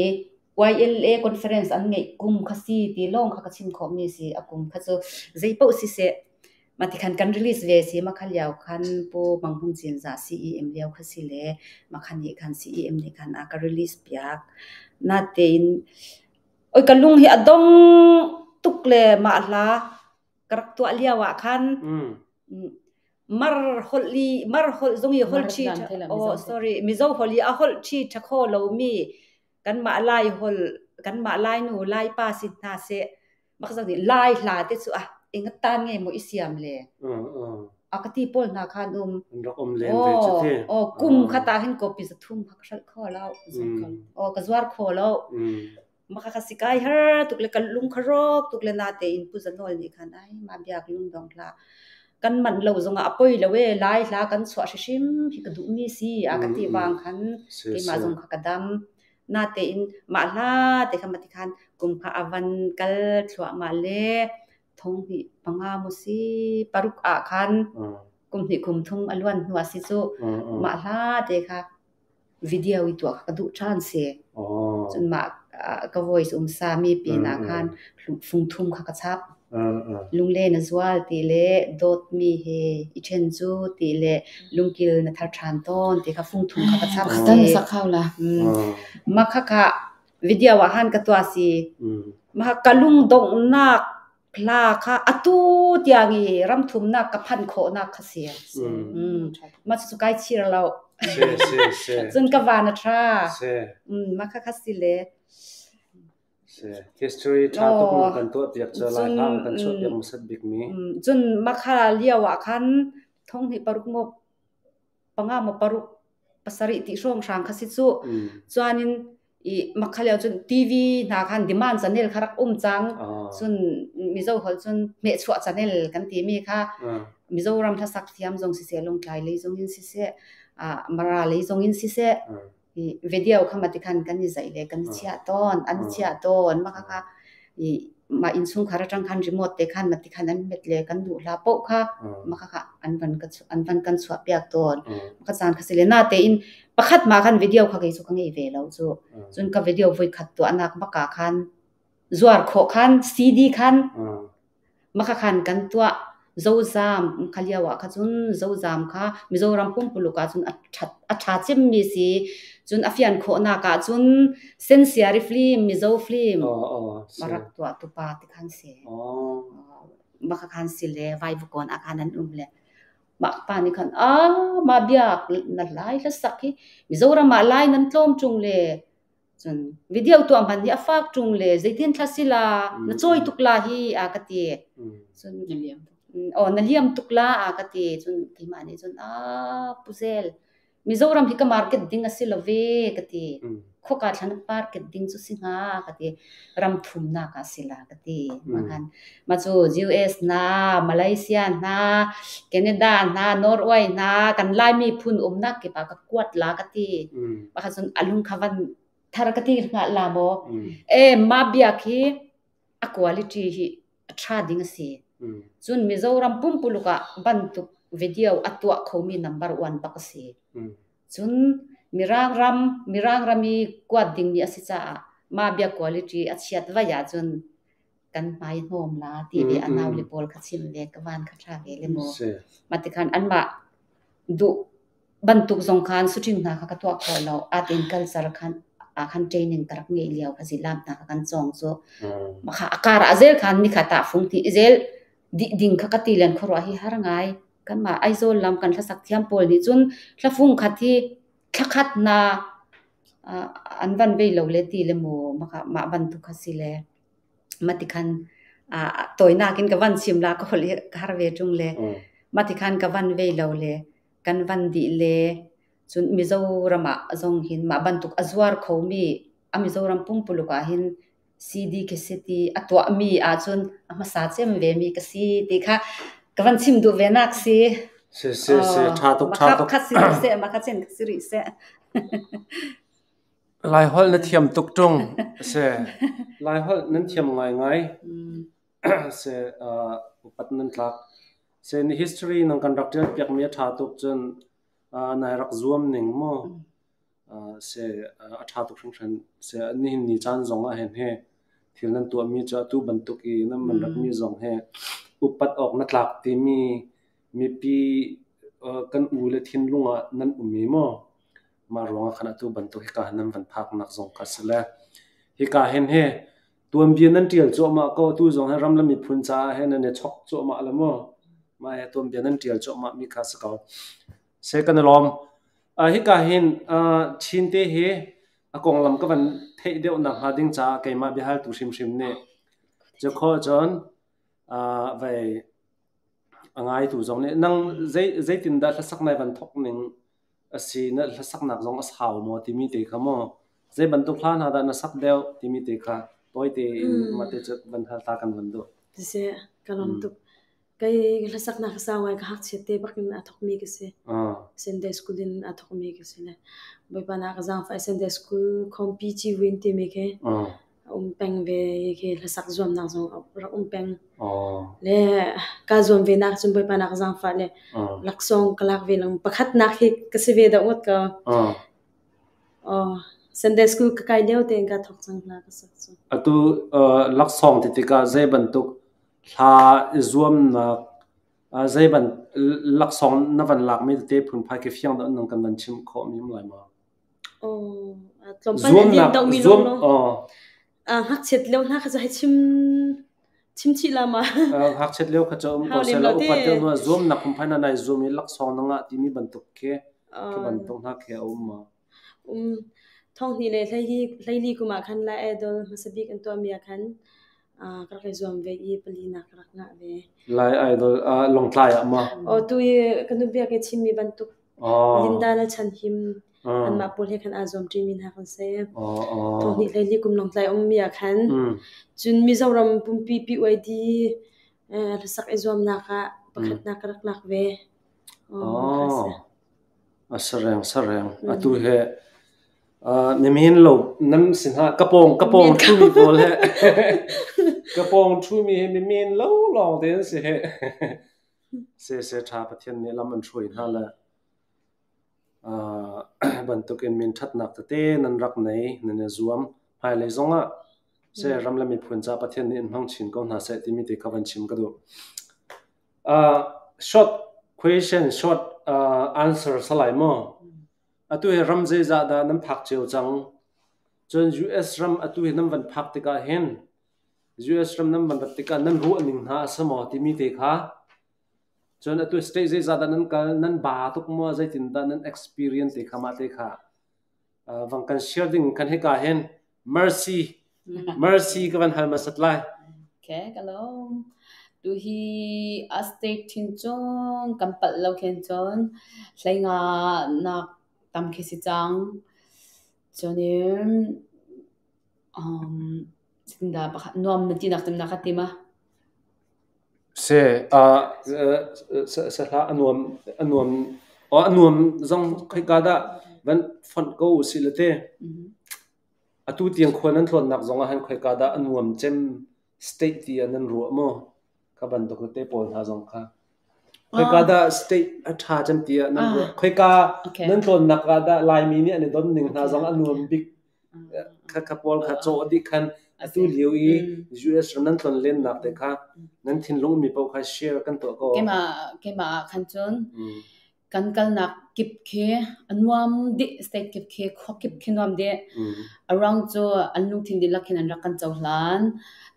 YLA conference an ngeih kum kha si ti lawng kha ka chim khawhmi si a kum kha cu zei paoh siseh mah ti khan kan release ve si mah kha lio khan Pu Mang Hung Cinzah CEM lio kha si le mah kha nih khan CEM nih khan a ka release piak. Natein Oi ka lung hi a dong tuk le mah hla ka rak tuah lio ah khan mar holh i mar holh zong i holh ṭhi oh sorry Mizo holh i a holh ṭhi ṭha kho lomi kanmah Lai holh kanmah Lai nu Lai pa si hna seh mak zong nih Lai hla te cu ah ing tan nge maw i siam le a ka ti pawl hna khan um an rak um len ve cu ti oh kum khat ah hin copy za thum kha ka hralh kho lo oh ka zuar kho lo maka ka si kai har tuk le ka lung kha rawk tuk le na tein Pu Za Nawl nih khan ai ma biak lung dong hlah kan manh lo zongah a poi lo e lai hla kan chuah hrim hi ka duh mi si a ka ti bang khan keimah zong kha ka dam na tein mah hla te kha mati khan kum kha avan kal thluahmah le thong hnih panga mu si paruk ah khan kum hnih kum thum a luan hnu ah si cu mah hla te kha video i tuah kha ka duh ṭhan si. Cun mah ka voice um sa mi pin ah khan fung thum kha ka chap. Lunglen a zual ti le dawtmi he i ṭhen cu ti le lungkil na thar ṭhan tawn ti kha fung thum kha ka chap si. Sak hau la. Mah khakha video ah han ka tuah si. Mah ka lungdonghnak hla kha atu tiang i ramthumnak ka phanh khawhnak kha si. Mah cucu kai chir lo. Cun ka van a ṭha. Mah kha kha si le. History ṭha tuk na kan tuah piak cu lai hla kan chuah piak hmasat bik mi. Cun mah kha lio ah khan thong hnih paruk maw panga maw paruk pasarih ti hrawnghrang kha si cu. Chuan in i makha lio cun TV hna khan demand channel kha rak um cang. Cun Mizo holh cun hmehchuah channel kan timi kha Mizoram hlasak thiam zong siseh, Lawngtlai lei zong in siseh, Mara lei zong in siseh, video kha mati khan kan i zaih le kan i chiah tawn, an i chiah tawn. Mah kha i mah innchungkhar atang khan remote te khan mati khan an hmet le kan duh hla paoh kha mah kha an van ka an van kan chuah piak tawn. Ka caan kha si le na tein pakhat ma khan video kha kei cu ka ngei ve lo cu. Cun ka video voi khat tuahnak bak ah khan Zuar khawh khan CD khan maka khan kan tuah. Zozam kha lio ah kha cun Zozam kha Mizoram pumpuluk ah cun a ṭha cemmi si. Cun a fian khawhnak ah cun Sensiari film, Mizo film rak tuah tupa ti khan si. Maka khan si le Vaivukawn ah khan an um le mah pa nih khan ah mah biak na lai hlasak hi Mizoram ah lai nan tlawm ṭung le cun video tuah hmanh hi a fak ṭung le zeitin thla si la na cawi tuk la hi a ka ti. Cun aw na liam tuk la a ka ti. Cun keimah nih cun ah Puzel Mizoram hi ka market ding a si lo ve ka ti. Khuaka thlan market ding cu si hnga ka ti. Ram thumnak ah si la ka ti. Mahan ma cu US hna, Malaysia hna, Canada hna, Norway hna kan Laimi phun umnak kip ah ka kuat la ka ti. Mah cun a lung kha van thar ka ti hnga la maw? E ma bia khi a quality hi a ṭha ding a si. Cun Mizoram pumpuluk ah bantuk video a tuah khomi number one bak a si. Cun Mirang ram, Mirang ram i kuat dingmi a si caah mah bia quality a chiat vai ahcun kan hmai hnawm la ti ve a nau le pawl kha chim ve ka van kha ṭha ve le maw. Mah tikhan anmah duh bantuk zong khan shooting hna kha ka tuah khawh lo. Atin culture khan ah khan training ka rak ngeih lio kha si lam hna kha kan cawng cu. Mah kha a kar ah zel khan nikhat ah fung ti zel dih ding kha ka ti len khuaruah hi har ngai. Kanmah Aizawl lam kan hlasak thiam pawl nih cun hlafung khat hi thlakhat na an van vei lo le ti le mu mah bantuk kha si le mati khan tawinak in ka van chim la ka holh hi ka har ve ṭung le mati khan ka van vei lo le kan van dih le cun Mizoram ah zong hin mah bantuk a zuar khomi a Mizoram pumpuluk ah hin CD cassette i a tuahmi ahcun a hmasa cem vemi ka si ti kha ka van chim duh ve nak si. Si si si ṭha tuk ṭha tuk. Khat si rih seh ma kha cen si rih seh. Laiholh na thiam tuk ṭung. Si. Laiholh nan thiam ngaingai. Si upat nan tlak. Si ni history nang kan rak ṭial piakmi a ṭha tuk cun nai rak zuam ning mu. Seh a ṭha tuk hringhran. Seh nihin ni caan zong ah hin hi thil nan tuahmi cu atu bantuk i nan man ratmi zong hi upat awk na tlak timi mipi kan u le thinlung ah nan um i maw mah ruangah khan atu bantuk hika hin nan van phaknak zong kha si le hika hin hi tuanbia nan ṭial cuahmah ko tu zong hi ram le miphun caah hin nan i chok cuahmah le maw mah hi tuanbia nan ṭial cuahmah mi kha si ko. Seh kan i lawm. Hika hin Chin te hi a konglam ka van theih deuh nakhnga ding caah keimah biahaltu hrimhrim nih cu khawh cun vei a ngaitu zong nih nang zeitindah hlasak nai van thawk ning a si, na hlasaknak zong a sau maw timi te kha maw zei bantuk hla hna dah na sak deuh timi te kha tawite in mah te cu van hal ta kan van duh. Siseh, ka lawm tuk. Kei hlasaknak ka sau ngai, ka ngakchia te bak in aa thawkmi ka si. Sunday school in aa thawkmi ka si le Bawipa na ka zaangfah Sunday school khawmpi ciwin timi khi a um peng ve khi hlasak zuamnak zong rak um peng. Le kaa zuam ve nak cun Bawipa na ka zaangfah le laksawng ka lak ve lang pakhatnak hi ka si ve deuh ngot ko. Sunday school ka kai lio tein kaa thawk cang hna ka sak cu. Atu laksawng ti tikah zei bantuk Hla i zuamnak zei ban laksawng na van lakmi tete phunphai khi fiang deuh in kan van chimh khawhmi um lai maw? Tlawmpal a lian deuhmi lawnglawng. Ngakchiat lio hna kha cu hei chim chim chih la ma. Ngakchiat lio kha cu um ko seh law upat deuh hnu ah zuamnak phunphai na nai zuam i laksawng na ngah timi bantuk khi khi bantuk hna khi a um maw? Um, thonghnih le hleili kum ah khan Lai Idol hmasa bik an tuahmi ah khan ka rak i zuam ve i palinak ka rak ngah ve. Lai Idol Lawngtlai ah maw? Aw, tu i ka nu biak i chimmi bantuk Linda le Chan Him anmah pawl he khan aa zuam ṭimi hna kan si. Thonghnih hleili kum Lawngtlai ummi ah khan cun Mizoram pumpi PYD hlasak i zuamnak ah pakhatnak ka rak lak ve. A sareng sareng. Atu he mimin lo nan si hna ka pawng ka pawng ṭhumi pawl he ka pawng ṭhumi he mimin lo lawng te an si he. Se se ṭha Pathian nih lam an hruai hna le bantukin min ṭhatnak tete nan rak nei nan i zuam. Hmailei zongah Se ram le miphun ca Pathian nih in hmang chin ko hna seh timi te kha van chim ka duh. Short question, short answer salai maw? Atu hi ram zeizah dah nan phak cio cang? Cun US ram atu hi nan van phak tikah hin US ram nan van rat tikah nan ruah ning hna a si maw timi te kha cun atu state zeizah dah nan kal nan ba tuk maw zeitindah nan experience te kha mah te kha vang kan share ding kan hika hin Mercy Mercy ka van hal hmasat lai. Okay, ka lawm. Tu hi a state thin cun kan palh lo khin cun hleinga nak tam khi si cang. Cun in um sinda pakhat nuam na ti nak cem na ka ti ma? Se sahla a nuam a nuam a nuam zong khoika dah van fonh ko usih le te. Atu tiang khua nan tlawnnak zong ah hin khoika dah a nuam cem state ti ah nan ruah maw? Kha bantuk tete pawl hna zong kha. Khoika dah state a ṭha cem ti ah nan ruah? Khoika nan tlawnnak ah dah Laimi nih an i don ning hna zong a nuam bik kha kha pawl kha cawh dih khan atu lio i US ram nan tlon lennak te kha nan thinlung mi paoh kha share kan tuah ko. Keimah keimah ah khan cun kan kalnak kip khi a nuam dih state kip khi khua kip khi nuam dih. Around cu an lungthin dihlak khin an rak kan cohlan.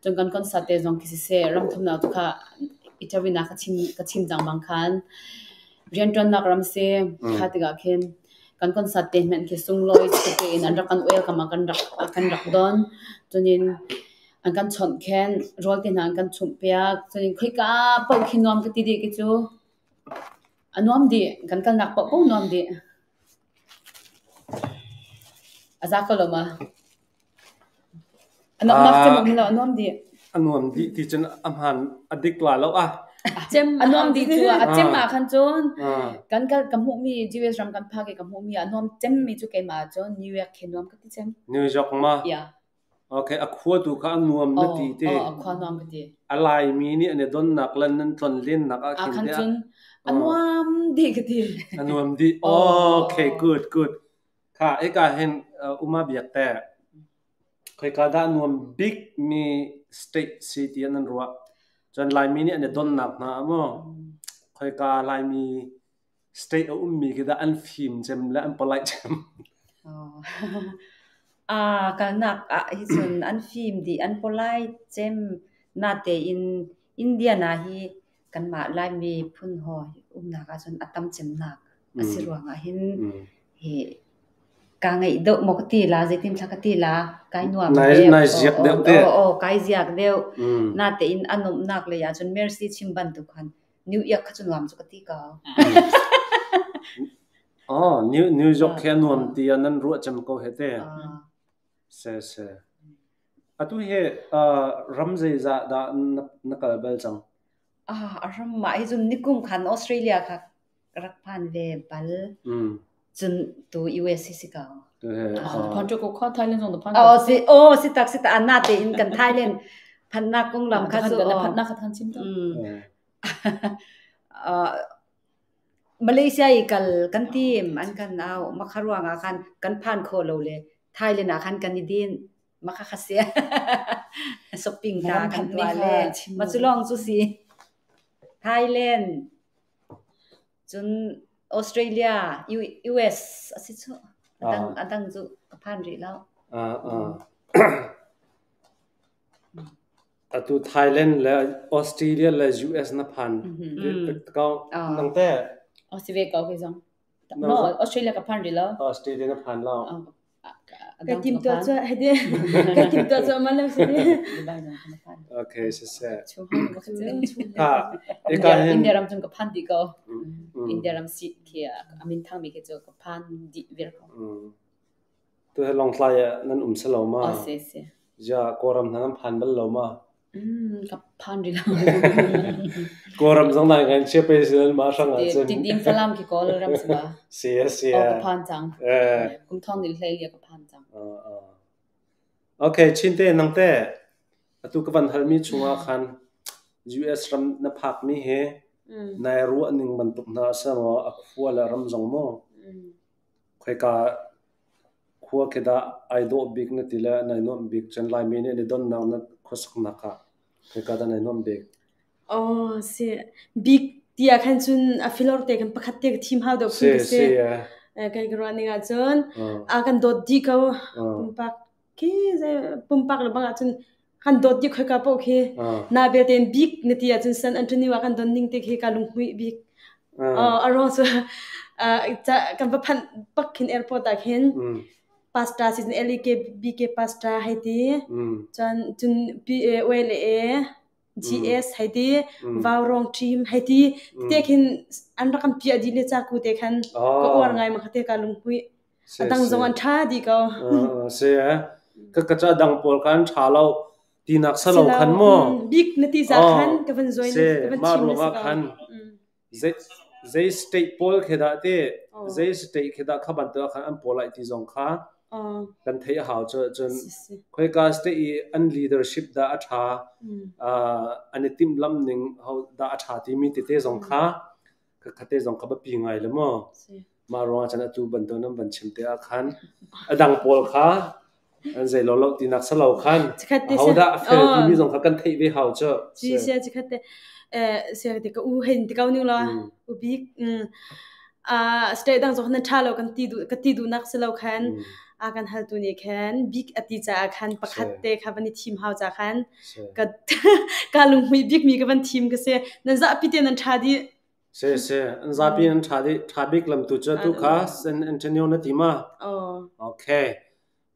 Cun kan concert te zong khi siseh ram thumnak tu kha interview nak ka chim ka chim cang bang khan rianṭuannak ram si kha tikah khin kan concert te hmanh khi sunglawi tete in an rak kan welcome ah kan rak don. Cunin an kan chawnh khen, rawl te hna an kan chumh piak. Cunin khoika paoh khi nuam ka ti dih khi cu. A nuam dih. Kan kalnak paoh paoh nuam dih. A za ko lo ma? A nuamnak cem um lo, a nuam dih. A nuam dih ti cun a hmaan a dik la lo ah. Cem a nuam dih cu a cem ah khan cun kan kal ka hmuhmi US ram kan phak i ka hmuhmi a nuam cemmi cu keimah cun New York khi nuam ka ti cem. New York ma? Yeah. Okay, a khua tu kha a nuam na ti te. Oh, a khua nuam ka ti. A Laimi nih an i donnak le nan tlon lennak ah khin khan cun a nuam dih ka ti. A nuam dih. Okay, good, good. Kha hika hin uma biak te. Khoika dah nuam bik mi state si ti an ruah. Cun Laimi nih an i donnak hna maw? Khoika Laimi state a ummi khi dah an fim cem le an polite cem. Kalnak ah hi cun an fim dih, an polite cem. Natein Indiana hi kanmah Laimi phun hawi umnak ahcun a tam cemnak a si ruangah hin hi kaa ngeih deuh maw ka ti la, zeitin thla ka ti la, kai nuam deuh. Nai ziak deuh te. Aw, kai ziak deuh. Natein a nuamhnak lei ahcun Mercy chim bantuk khan New York kha cu nuam cu ka ti ko. Oh, New York khi a nuam ti ah nan ruah cem ko he te. Se se. Atu hi ram zeizah dah na kal bal cang? Ah, a ram mah hi cun nikum khan Australia kha rak phan ve bal. Cun tu US hi si ko. Phan cu ko kha Thailand zong na phan. Oh, si oh si tak si tak na te in kan Thailand phannak konglam kha cu na phannak kha than chim to. Malaysia i kal kan tim an kan au makha ruangah khan kan phan kho lo le Thailand ah khan kan i din makha kha sia shopping ta kan tuah le ma cu lawng cu si Thailand cun Australia US a si cu adang adang cu ka phan rih lo. Atu Thailand le Australia le US na phan ko nang te. Oh si ve ko ke zong. No, Australia ka phan rih lo. Australia na phan lo. Ka tim to cu hede ka tim to cu man lo si. Okay, si se. Ha, eka hin India ram chung ka phan di ko. India ram si khi amin thang mi khi cu ka phan di vir ko. Tu he Lawngtlai ah nan um si lo ma? Oh, si si. Ja, Kawlram hna nan phan bal lo ma? Ka phan rih lo. Kawlram zong nai ngai chia pe si nan ma hrang ah cun. Tidim Falam khi Kawlram si ba? Si si. Oh, ka phan cang. Kum thong nil hlei lia ka phan cang. Okay, Chin te nang te atu ka van halmi chungah khan US ram na phak mi he nai ruah ning bantuk hna sa maw a khua le ram zong maw? Khoika khua khi dah ai dawh bik na ti le nai nuamh bik? Cun Laimi nih an i donnak na khuasaknak ah khika dah nai nuamh bik? Oh, si. Bik ti ah khan cun a filor te khan pakhat te ka thim hau deuh phun ka si. Kai ka ruah ning ahcun a kan dawt dih ko. Pumpak khi pumpak le bang ahcun kan dawt dih khoika paoh khi. Na belte in bik na ti ahcun San Antonio ah kan don ning te khi ka lunghmuih bik. A ruang cu kan va phanh bak khin airport ah khin pasta si LEK BK pasta hei ti. Cun cun PAOLA GS hei ti, Vaurawng team hei ti. Te khin an rak kan piah dih le caku te khan ka uar ngai ma kha te ka lunghmuih. A dang zong an ṭha dih ko. Si ka ka ca dang pawl kha an ṭha lo tinak salo khan mu. Bik na ti za khan ka van zoi ka van chim na si ko. Khan zei zei state pawl khi dah ti zei state khi dah kha bantuk khan an pawl lai ti zong kha kan theih a hau cu cun khoika state i an leadership dah a ṭha, an i timhlamh ning ho dah a ṭha timi tete zong kha khate zong kha biapi ngai le maw. Mah ruangah cun atu bantuk nan van chim te ah khan a dang pawl kha an zei lo lo tinak salo khan hodah a fel timi zong kha kan theih ve hau cu. Ci sia ci khat te sia te ka u hen ti kau ning lo u bik a state dang zong nan tha lo kan ti du ka ti du nak silo khan a kan hal tu nih khan bik ati ca khan pakhat te kha van i thim hau ca khan ka ka lunghmui bik mi ka van thim ka se nan za pi te nan tha di. Si si, an zapi an ṭha dih. Ṭha bik lam tu cu tu kha San Antonio na ti ma? Oh. Okay.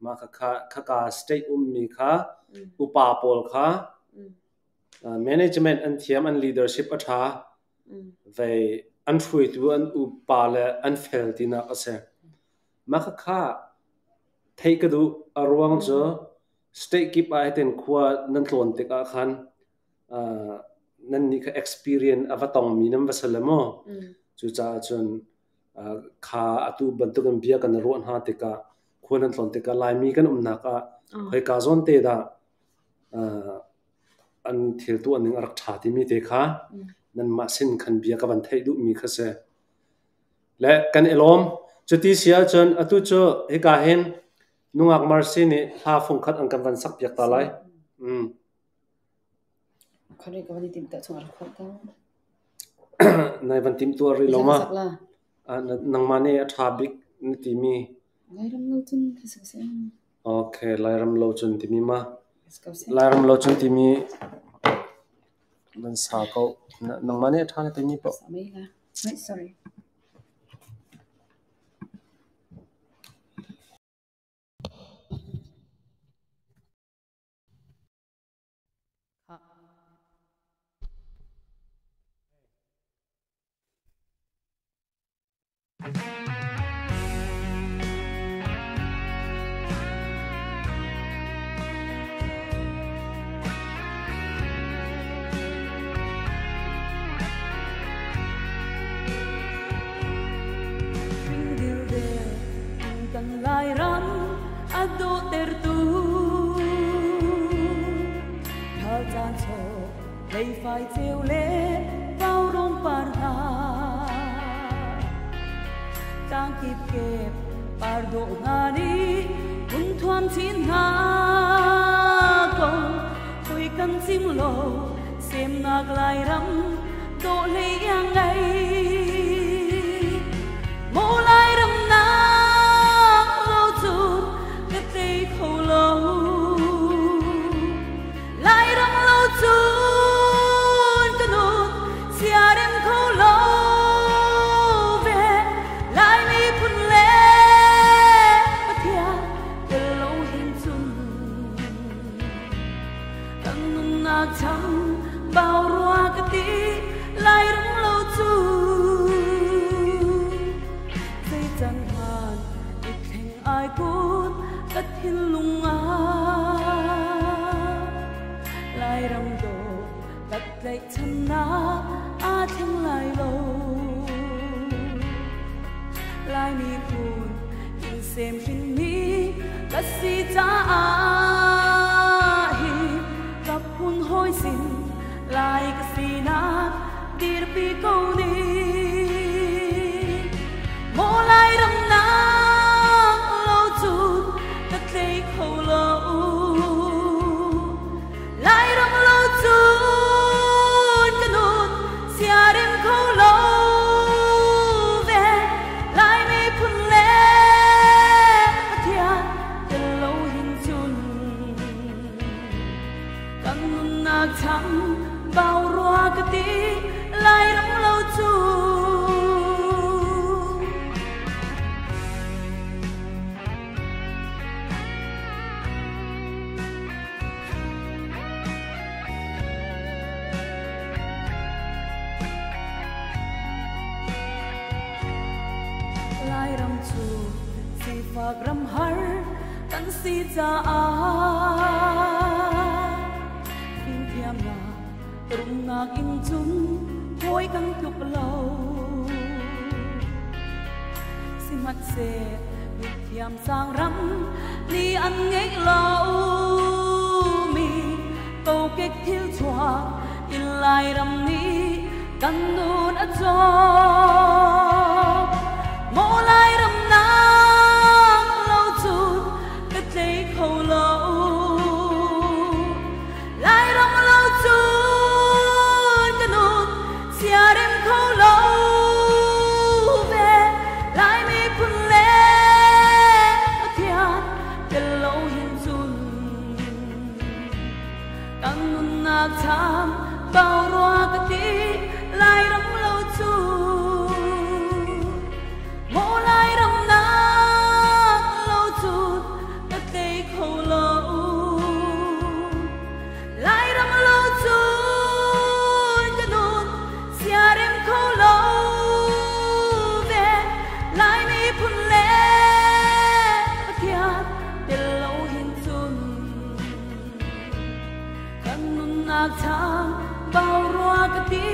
Mah kha khaka state ummi kha upa pawl kha management an thiam, an leadership a ṭha. Vei an hruaitu an upa le an fel tinak a si. Mah kha theih ka duh. A ruang cu state kip ah hitin khua nan tlawn tikah khan nan nih kha experience a va tongmi nan va si le maw? Cucaah cun kha atu bantukin bia kan ruah hna tikah khua nan tlawn tikah Laimi kan umnak ah khoika zawn te dah an thil tuah ning a rak ṭha timi te kha nanmah sin khan bia ka van theih duhmi kha si. Le kan i lawm. Cuti si ahcun atu cu hika hin nungak Mercy nih hla fungkhat an kan van sak piak ta lai. Khari ka van i timh chung a rak khawh ko. Nai van timh tuah rih lo ma? Nangmah nih a ṭha bik na timi? Lairam lo cun si ko. Okay, Lairam lo cun timi ma? Lairam lo cun timi nan sa ko. Nangmah nih a ṭha na timi paoh. Wait, sorry. Kan Lairam a dawhtertu Thal caan chaw leifai ceu le vaurawng par hna Tlang kip kep par dawh hna nih hun thuam chin hna ko Khui kan cim lo semnak Lairam dawh hlei iang ngei Maw Lairam nak lo cun ka tei kho lo Lairam lo cun ka nun siarem kho lo ve Lai miphun le Pathian tel lo hin cun Kan nunnak chang bau rua ka ti Lairam lo cu zei can hman i thleng ai kun ka thinlung ah Lairam dawh ka tlaihchannak aa thleng lai lo Lai miphun in sem hrinmi ka si caah hi ka phun hawi sin Lai ka sinak dirpi ko ni Maw Lairam nak lo cun cu sifak ram har kan si caah fimthiamnak rumnak in cun hawi kan tluk lo. Sihmanhseh mithiam sang ram nih an ngeih lo mi kokek thil chuak in Lairam nih kan nun a cawm. Maw Lairam nang lo cun ka tlei kho lo. Lairam lo cun ka nun siarem kho lo ve. Lai miphun le Pathian tel lo hin cun kan nunnak cham bau rua ka ti. Lairam lo cu maw Lairam nak lo cun ka tlei kho lo. Lairam lo cun ka nun siarem kho lo ve. Lai miphun le Pathian tel lo hin cun kan nunnak cham bau rua ka ti.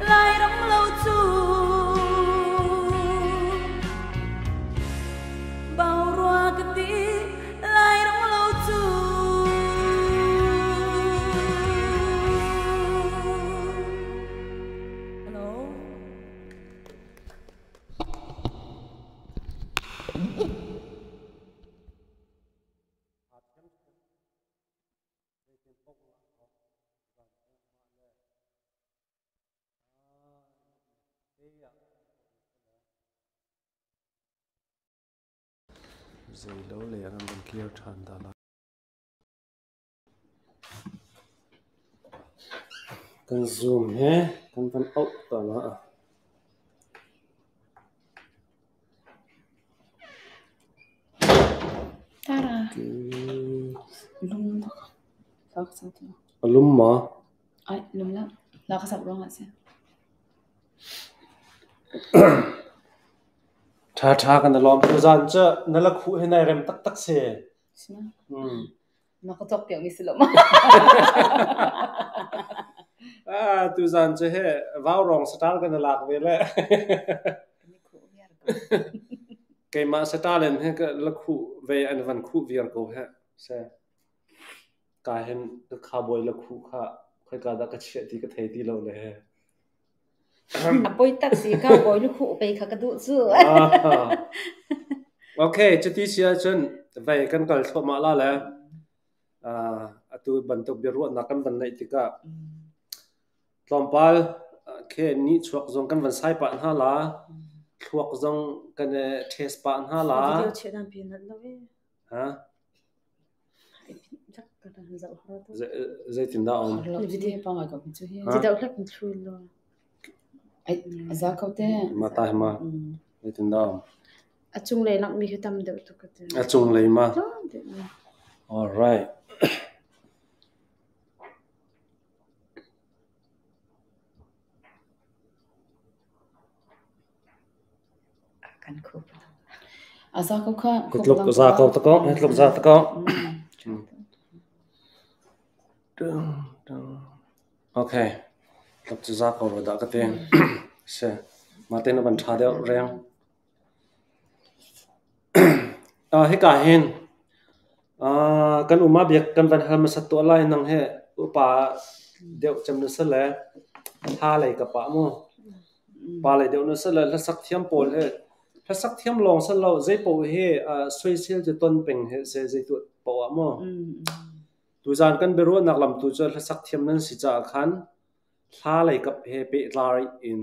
Lairam lo cu bau rua ka ti. Lairam lo cu. Hello. Zeilo lei ah kan van kir ṭhan ta lai. Kan Zoom he kan van auh ta la. Tara. Lum A lum maw? Ai, lum la. La ka sak ruang ah si. Ṭha ṭha kan i lawm. Tuzaan cu na la khuh hi nai rem taktak si. Na ka cawk piak mi si lo ma? Ah, tuzaan cu he vaurawng saṭal kan i lak ve le. Keimah saṭal in he ka la khuh ve an van khuh viar ko he. Se. Ka hin ka khabawi la khuh kha khoika dah ka chiah ti ka thei ti lo le. A poi tak si ka bawi lu khuh pei kha ka duh cu. Okay, cuti si ahcun vei kan kal thluahmah la le atu bantuk biaruahnak kan van neih tikah tlawmpal khe ni chuak zong kan van sai pah hna la, thluak zong kan i test pah hna la. Video chiah dan pi nat lo e. Ha? Zeitindah um? Video pa ngai ko cu hi. Ti deuh hlek thlu lo. Ai za ko te. Ma ta ma. Zeitindah um? A cunglei langmi khi tam deuh tuk ka ti. A cunglei ma. All right. Kan khup. A za ko kha. Hitluk za ko ta ko. Hitluk za ta ko. Okay. Tluk cu za ko ro dah ka ti. Se. Mah te na van ṭha deuh reng. Hika hin kan um ah biak kan van hal hmasat tuah lai nang he upa deuh cem na si le hla lei ka pah mu. Pa lei deuh na si le hlasak thiam pawl he hlasak thiam lawng si lo zei paoh hi soisel cu ton peng he se zei tuah paoh ah mu. Tuzaan kan biaruahnak lam tu cu hlasak thiam nan si caah khan hla lei kap he pehtlai in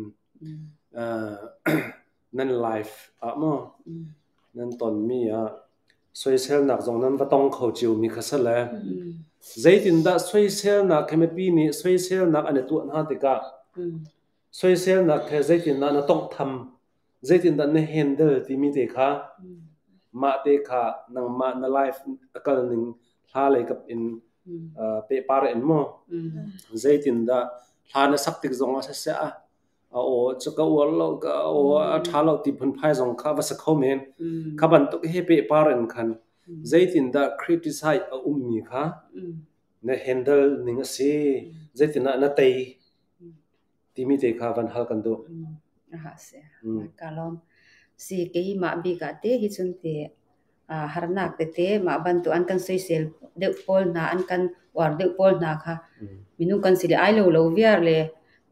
nan life ah maw nan tonmi ah soiselnak zong nan va tong kho ciomi kha si le zeitindah soiselnak he mipi nih soiselnak an i tuah hna tikah soiselnak he zeitindah na tawnghtham, zeitindah na handle timi te kha mah te kha nangmah na life a kal ning hla lei kap in pehpar in maw zeitindah hla na sak tik zong ah siseh ah A aw cu ka uar lo, ka aw a ṭha lo ti phunphai zong kha va si kho men. Kha bantuk he pehpar in khan zeitindah criticize a ummi kha na handle ning a si, zeitindah na tei timi te kha van hal kan duh. Aha si. Ka lawm. Si keimah bik ah te hi cun ti harnak tete mah bantuk an kan soisel deuh pawl hna, an kan uar deuh pawl hna kha minung kan si le ai lo lo viar le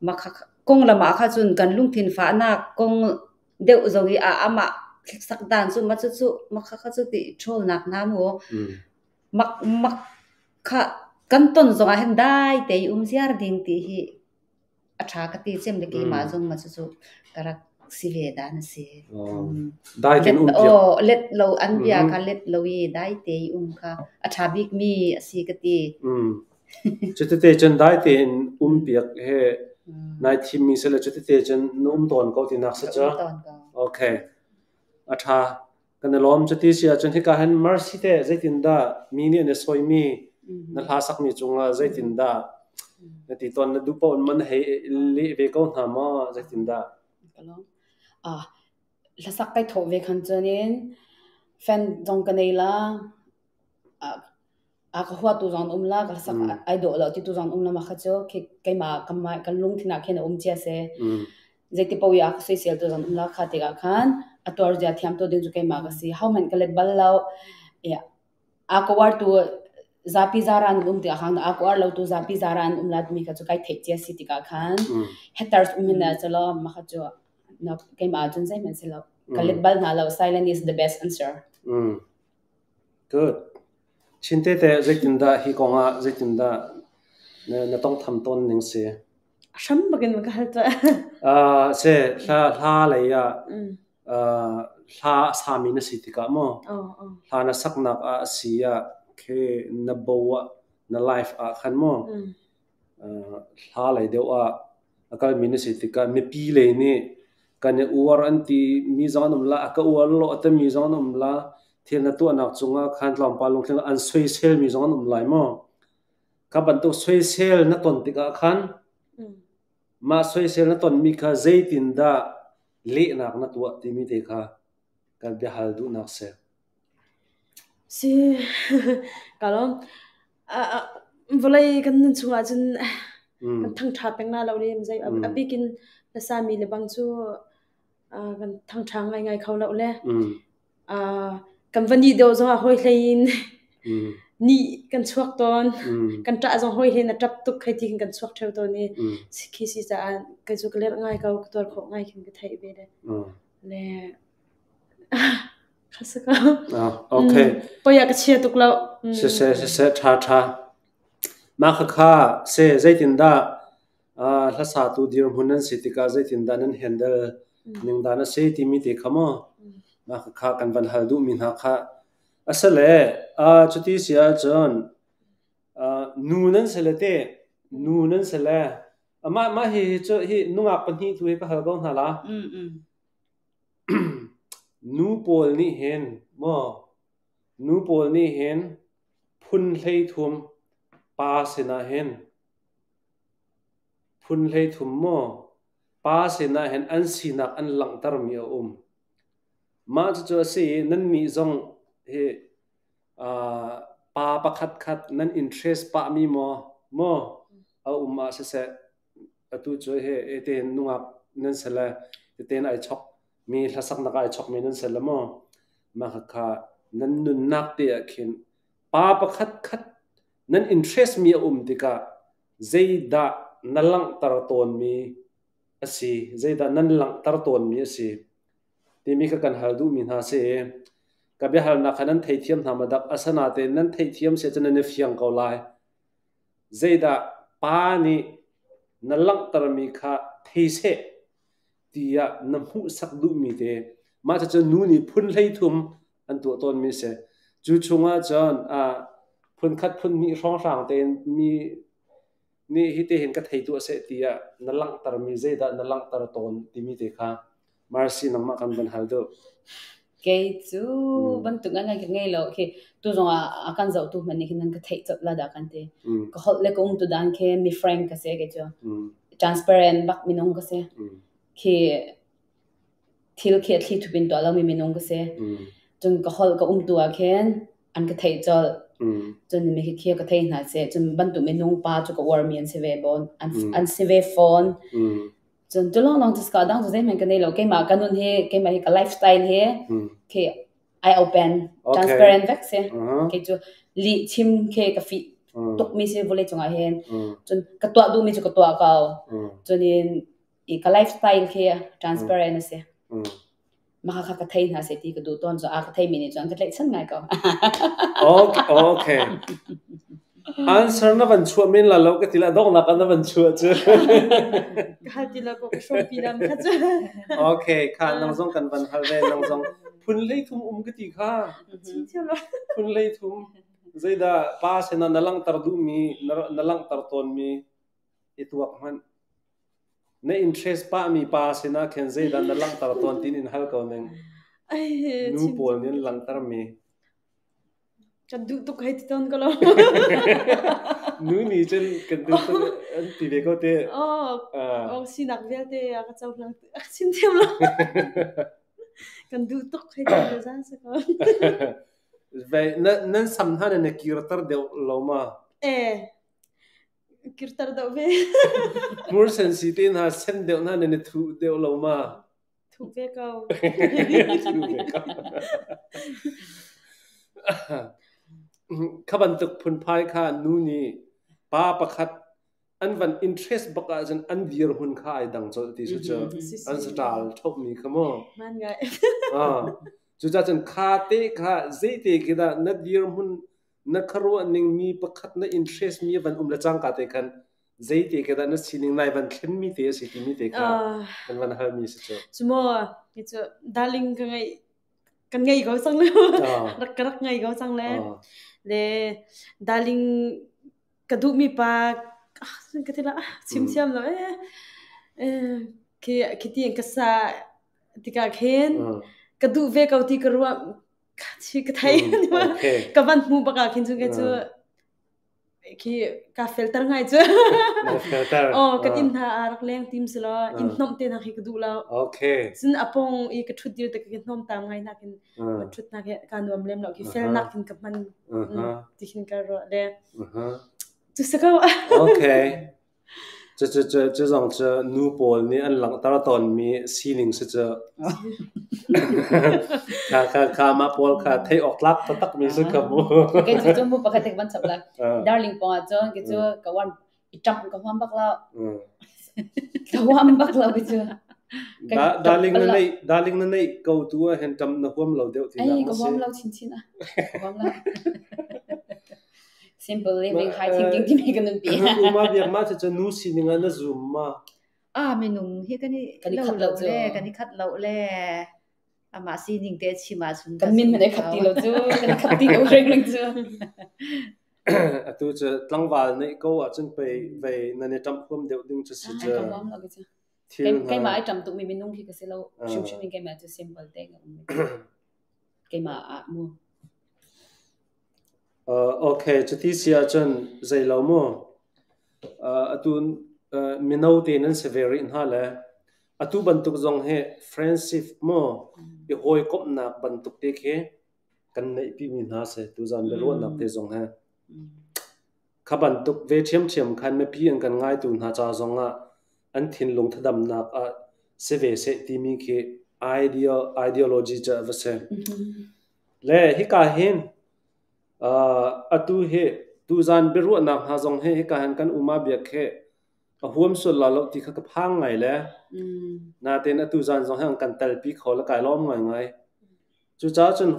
mah kha konglam ah kha cun kan lungthin fahnak kong deuh zong i a amah sakdan cu mah cucu mah kha kha cu ti ṭhawlnak hna mu mak mak kha kan ton zong ah hin dai te i um ziar ding ti hi a ṭha ka ti cem le keimah zong mah cucu ka rak si ve dan a si. Dai tein um piak. Aw, let lo an bia kha let lo i dai te i um kha a ṭha bik mi a si ka ti. Cutete cun dai tein um piak he nai thim mi sile cutete cun na um tawn ko tinak si cu. Okay. A ṭha. Kan i lawm. Cuti si ahcun hika hin Mercy te zeitindah mi nih an i sawimi na hla sakmi cungah zeitindah na ti tawn na duh paoh in man hei leh ve ko hna maw zeitindah? Ka lawm. Ah, hlasak kai thawh ve khan cun in fan zong ka nei la. A ka huatu zong an um la, ka hlasak ai dawh lo ti tu zong an um la ma kha cu khi keimah kan lungthin ah khin a um cia si. Zeiti paoh i a ka soisel tu zong an um la kha tikah khan a tuar zia thiam tu ding cu keimah ka si. Hohmanh ka let bal lo. A ka uar tu zapi zaran an um tikah khan a ka uar lo tu zapi zaran an um la timi kha cu kai theih cia si tikah khan haters um hin calo mah kha cu keimah ahcun zeihmanh si lo. Ka let bal hna lo. Silent is the best answer. Good. Chin tete zeitindah hi kong ah zeitindah na tongtham tawn ning si? Hram bakin ka hal tuah. Se hla hla lei ah hla a sami na si tikah maw hla na saknak ah a si ah khe na bo ah na life ah khan maw hla lei deuh ah a kalmi na si tikah mipi lei nih kan i uar an ti mi zong an um la, a ka uar lo a timi zong an um la, thil na tuahnak cungah khan tlawmpal lungtling an soisel mi zong an um lai maw? Kha bantuk soisel na ton tikah khan mah soisel na tonmi kha zeitindah lehnak na tuah timi te kha kan biahal duhnak si. Si, ka lawm. Vawlei kan nun chungah cun kan thangṭha peng na lo le zei a bik in hlasami le bang cu kan thangṭha ngaingai kho lo le kan va nih deuh zongah hawi hlei in nih kan chuak tawn. Kan ṭah zong hawi hlei in a ṭap tuk hei ti khin kan chuak ṭheo tawn i khi si caah kei cu ka lerh ngai ko, ka tuar khawh ngai khin ka theih ve le. Le Kha si ko. Ah, okay. Poi ah ka chia tuk lo. Siseh, siseh, ṭha, ṭha. Mah khakha se zeitindah hlasatu dirhmun nan si tikah zeitindah nan handle ning dan a si timi te kha maw mah khakha kan van hal duhmi hna kha asale cuti si ahcun nu nan si le te nu nan si le amah mah hi cu hi nungak pahnih tu hi ka hal ko hna la. Nu pawl nih hin maw nu pawl nih hin phun 13 pa sinah hin phun 13 maw pa sinah hin an sinak an langhtermi a um. Mah cucu a si i nannih zong hi pa pakhatkhat nan interest pahmi maw maw a um ah siseh atu cu hi tein nungak nan si le tein ai chok mi hlasaknak ai chok mi nan si le maw mah kha nan nunnak te ah khin pa pakhat khat nan interest mi a um tikah zeidah na langhter tawn mi a si zeidah nan langhter tawn mi a si timi kha kan hal duh mi hna si ka biahalnak kha nan theithiam hna ma dak asana te nan theithiam se cun nan i fiang ko lai. Zeidah pa nih na langhtermi kha thei seh tiah na hmuhsak duhmi te mah cucu nu nih phun 13 an tuah tawnmi a si. Cu chungah cun phun khat phun hnih hrawnghrang tein mi nih hiti hin ka thei tuah seh tiah na langhtermi zeidah na langhter tawn timi te kha Marcy nangmah kan van hal duh. Kei cu bantuk ngai ka ngei lo. Khi tu zong ah a kan zohtu hmanh nih khin nan ka theih colh la dah kan ti. Ka holh le ka um tu dan khi mi frank ka si kei cu. Transparent bak minung ka si. Khi thil khi a thli thup in tuah lomi minung ka si. Cun ka holh ka umtu ah khin an ka theih colh. Cun mi khi khi ka thei hna seh. Cun bantuk minung pa cu ka uarmi an si ve bon an si ve fawn. Cun cu lawnglawng cu ka dang cu zeihmanh ka nei lo. Keimah ka nun hi keimah hi ka lifestyle hi khi I open transparent vek si. Kei cu lih chim khi ka fih tukmi si vawlei cungah hin. Cun ka tuah duhmi cu ka tuah ko. Cun in i ka lifestyle khi transparent a si. Mah kha ka thei hna seh ti ka duh tawn. Cu a ka theimi nih cun ka tlaihchan ngai ko. Okay. Answer na van chuah men la lo ka ti la donghnak ah na van chuah cu. Ka hal ti lo ko ka hrawmpi lam kha cu. Okay, kha nang zong kan van hal ve nang zong phun hlei thum um ka ti kha. Phun hlei thum. Zeidah pa sinah na langhter duhmi na langhter tawnmi i tuak hmanh. Na interest pahmi pa sinah khin zeidah na langhter tawn tiin in hal ko ning. Nu pawl nih an langhtermi. Kan duh tuk hei ti tawn ko lo. Nu nih cun kan duh tuk an ti ve ko te. Oh, sinak vialte a ka cohlang a ka chim thiam lo. Kan duh tuk hei ti lo zan si ko. Ve nan sam hna na kirter deuh lo ma? Eh, kirter deuh ve. Hmur sen si te hna sen deuh hna na thuh deuh lo ma? Thuh ve ko. Thuh ve ko. Kha bantuk phunphai kha nu nih pa pakhat an van interest bak ahcun an dirhmun kha ai dang colh ti cu cu an saṭal ṭhopmi kha mu. Man ngai. Ah, cucaah cun kha te kha zeite khi dah na dirhmun na khuaruah ning mi pakhat na interest mi van um le cangka te khan zeite ke dah na sining nai van thlen mi te a si timi te kha kan van hal mi si cu. Cu maw hi cu darling ka ngei kan ngei ko cang le rak ka rak ngei ko cang le le darling ka duh mi pa ka ti la chim thiam lo eh khi khi ti ka sa tikah khin ka duh ve ko ti ka ruah ka thei ka van hmu bak ah khin cun kei cu khi ka felter ngai cu. Felter. Oh, kan inn hna a rak leng tim si law inn hnomh te hna khi ka duh lo. Cun a pong i ka ṭhut dir te ka hnom tam ngai nak in ka ṭhut nak hi ka nuam lem lo khi fel nak in ka hman ti khin ka ruah le. Cu si ko. Okay. Cu zong cu nu pawl nih an langhter tawnmi sining si cu. Kha kha kha mah pawl kha theih awk tlak taktakmi si kha mu. Kei cu cu mu pakhat te van chap la. Darling pong ah cun kei cu ka wan i ṭamh ka huam bak lo. Ka huam bak lo kei cu. Darling na neih darling na neih ko tu ah hin ṭamh na huam lo deuh tinak ma si? Ka huam lo chinchin ah. Ka huam lo. Simple living, high thinking timi kan nunpi. Uma biak ma cu nu sining ah na zum ma? Ah, minung hi kan i kan i khat lo cu. Le, kan i khat lo le. Amah sining te chim ahcun kan min man ai khat ti lo cu, kan i khat ti lo reng reng cu. Atu cu tlangval neih ko ahcun pei vei nan i ṭamh huam deuh ding cu si cu. Ai huam lo cu. Keimah ai ṭam tukmi minung khi ka si lo. Hrimhrim in keimah cu simple te ka um. Keimah ah mu. Okay, cuti si ahcun zei lo mu. Atu mino te nan si ve rih hna le atu bantuk zong hi friendship mu i hawikomhnak bantuk te khi kan neihpimi hna si tuzan biaruahnak te zong hi. Kha bantuk ve ṭhiamṭhiam khan mipi an kan ngaitu hna ca zong ah an thinlung thadamnak ah si ve seh timi khi ideology cu a va si. Le hika hin atu hi tuzan biaruahnak hna zong hi hika hin kan uma biak hi a huam sual la lo ti kha ka phang ngai le natein atu zan zong hi an kan telpi kho le kai lawm ngaingai. Cucaah cun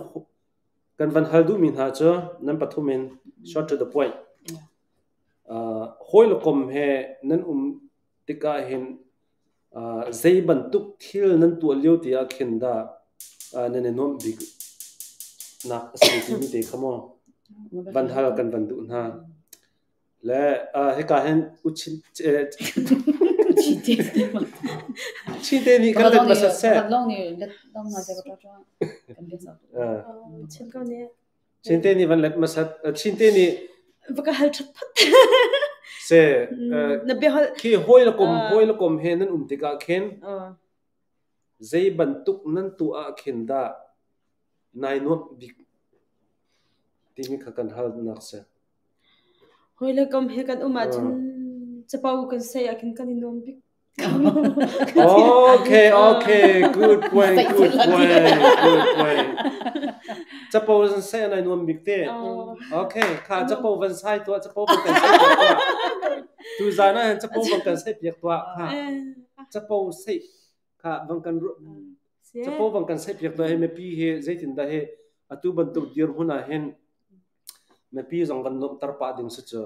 kan van hal duhmi hna cu nan pathum in short to the point. Hawi le kom he nan um tikah hin Zei bantuk thil nan tuah lio ti ah khin dah nan i nuamh bik nak a si timi te kha maw van hal kan van duh hna. Le hika hin uchin Chite nih kan let hmasat seh. Chinte nih van let hmasat. Chinte nih va ka hal ṭhat phot. Se na bia hal khi hawi le kom hawi le kom he nan um tikah khin. Zei bantuk nan tuah ah khin dah nai nuamh bik timi kha kan halnak si. Hawi le kom he kan um ahcun capo kan sei ah khin kan i nuam bik. Okay, okay, good point, good point, good point. Capo van sei nai nuam bik te. Okay, kha capo van sai tuah, capo van kan sei piak tuah. Tu zan ah capo van kan sei piak tuah. Kha capo sei kha van kan capo van kan sei piak tuah hi mipi hi zeitin dah hi atu bantuk dirhmun ah hin mipi zong van nuamhter pah ding si cu.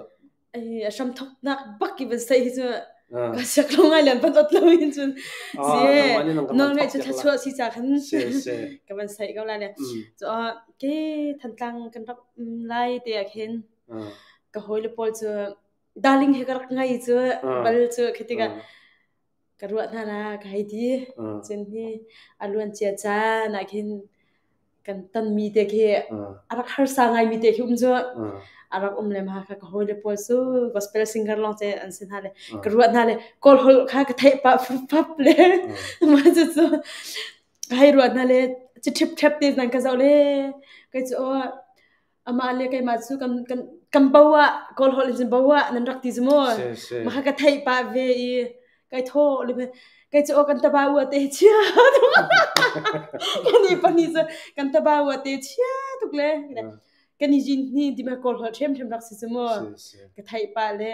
Ai a hram thoknak bak i van sei hi cu ka siak lo ngai len van ot lo in cun si nawl ngai cu thluachuah si ca khan ka van sei ko lai le cu ke Thantlang kan rak lai te ah khin ka hawile pawl cu darling he ka rak ngai cu bal cu khi tikah ka ruah hna la ka hei ti cun hi a luan cia caan ah khin kan tonmi te khi a rak harsa ngaimi te khi um cu a rak um le ma kha ka hawile pawl cu gospel singer lawng te an si hna le ka ruah hna le kawl holh kha ka theih pah fap le ma cu cu ka hei ruah hna le ci ṭhip ṭhep te nan ka zoh le kai cu amah le keimah cu kan kan kan bo ah kawl holh in cun bo ah nan rak ti cu mu ma kha ka theih pah ve i kai thaw le kai cu kan taba u te chia kan i pani cu kan taba u te chia tuk le kan i jin ni di ma kawl holh ṭhem ṭhem rak si cu mu ka theih pah le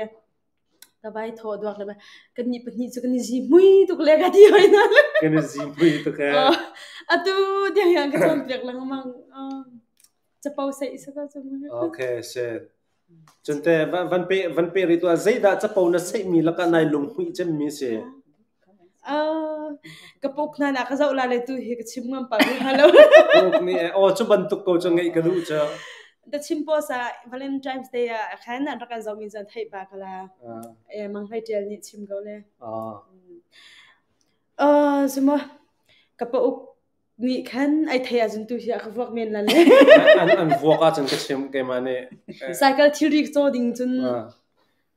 ka vai thaw duak le kan nih pahnih cu kan i zi mui tuk le ka ti hoi na kan i zi mui tuk e atu tiang yang ka cawn piak lengmang capo seih si ko cu. Okay, si. Cunte van pe van pe ri tuah zeidah capo na seihmi lakah nai lunghmuih cemmi si? Ka puk hna na ka zoh la le tu hi ka chim ngam pa bu halo. Puk nih oh cu bantuk ko cu ngeih ka duh cu. The chim post ah Valentine's Day ah khan an rak kan zoh mi zan theih pa kala. E mang hlei tial nih chim ko le. Zuma ka pa uk nih khan ai thei ahcun tu hi a ka vuak men la le. An vuak ahcun ka chim keimah nih. Cycle thilri caw ding cun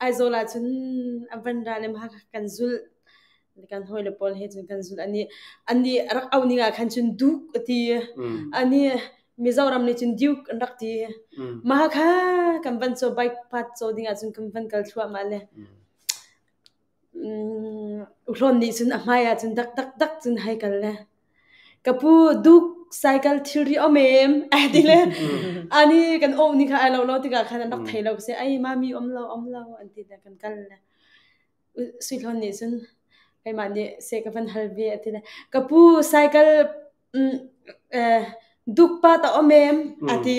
Aizawl ah cun a van ra le ma kan zulh kan hawile pawl he cun kan zulh ani ani rak au ning ah khan cun duk a ti ani Mizoram nih cun Duke an rak ti ma kha kan van caw bike path caw ding ah cun kan van kal thluahmah le Uhlawn nih cun a hmai ah cun dak dak dak cun hei kal le ka pu duk cycle thilri om em ai ti le ani kan awh ni kha ai lo lo tikah khan an rak thei lo si ai mami om lo om lo an ti le kan kal le Suihlawn nih cun keimah nih seh ka van hal ve a ti le ka pu cycle dukpat a om em a ti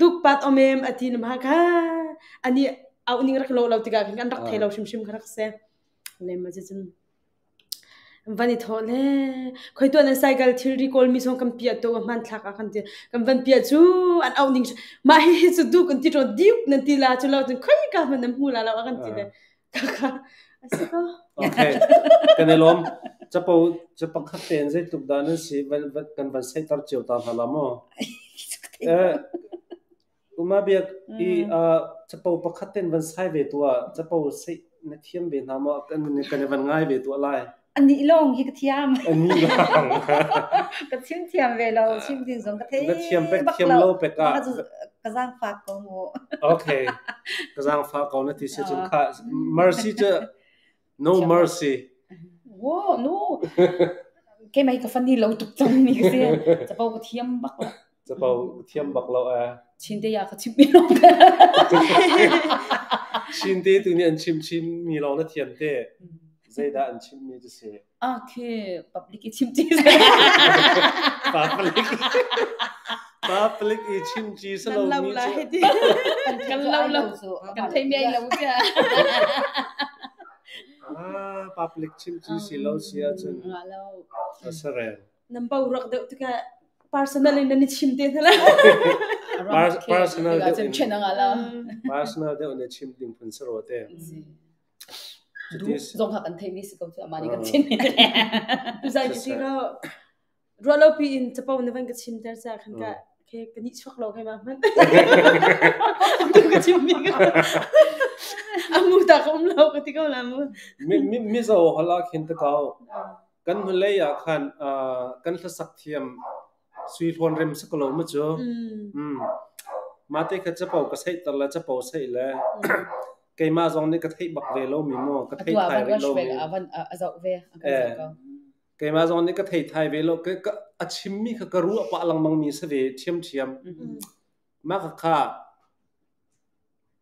dukpat om em a ti ma kha ani au ning rak lo lo tikah khan kan rak thei lo hrimhrim kha rak si le ma cun van i thawh le khoi tuan an cycle thilri kawl mi song kan piah to hman thlak ah kan ti kan van piah cu an au ning mah hi hi cu duk an ti ro diuk nan ti la cu lo cun khoi ka man nan hmu la lo kan ti le Kaka a si ko. Okay. Kan i lawm. Capo cu pakhat tein zeitluk dah nan si kan van seihter cio ta hna la maw? Eh, Uma biak i capo pakhat tein van sai ve tuah. Capo seih na thiam ve hna maw? Kan kan i van ngai ve tuah lai. Anih lawng hi ka thiam. Anih lawng. Ka chim thiam ve lo, chim ding zong ka thei Na thiam pek thiam lo pek ah. Ka zaangfak ko mu. Okay. Ka zaangfak ko na ti si cun kha mercy cu no mercy. Wo no. Ke mai ka funny lo tuk cang mi ka si. Capo ka thiam bak lo. Capo thiam bak lo eh. Chin te ya ka chim mi lawng. Chin te tu nih an chim chin mi lawng na thiam te. Zeidah an chim mi cu si? Ah khi public i chim chi. Public. Public i chim chi sa lo mi cu. Kan lo lo. Kan thei mi ai lo sia. Ah, public chim chi si lo si ahcun. Nga lo. Asarel. Nan bo rak deuh tikah personal in nan i chim te hna la. Personal deuh in. Personal deuh in chim ding phun si ro te. Zong kha kan theimi si ko cu amah nih kan chim. Tuzai ti ko ruah lo pi in capo na van ka chim ter ca khan ka ke ka nih chuak lo kai ma hman. Tu ka chim mi ka. Amu ta ka um lo ka ti ko la mu. Mi mi zo hala khin ta kau. Kan hnulei ah khan kan hlasak thiam Sui Hlawn Rem si ko lo mu cu. Mah te kha capo ka seihter le capo seih le keimah zong nih ka theih bak ve lomi mu ka thei thai rih lomi. A zoh ve a kan zoh ko. Keimah zong nih ka thei thai ve lo a chimmi kha ka ruah pah lengmang mi si ve ṭhiamṭhiam. Mah kha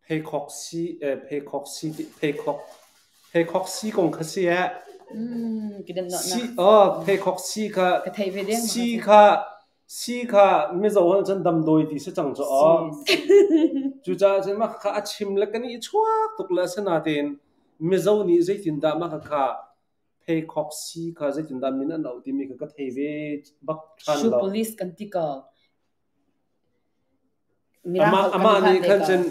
Pheikhawk si pheikhawk si pheikhawk pheikhawk si kong kha si eh. Si oh pheikhawk si kha ka thei ve deng si kha si kha Mizo ah cun damdawi ti si cang cu aw. Cucaah cun mah kha a chim le kan i chuak tuk le asinain Mizo nih zeitindah mah kha pheikhawk si kha zeitindah min an auh timi kha ka thei ve bak ṭhan lo. Police kan ti ko. Amah nih khan cun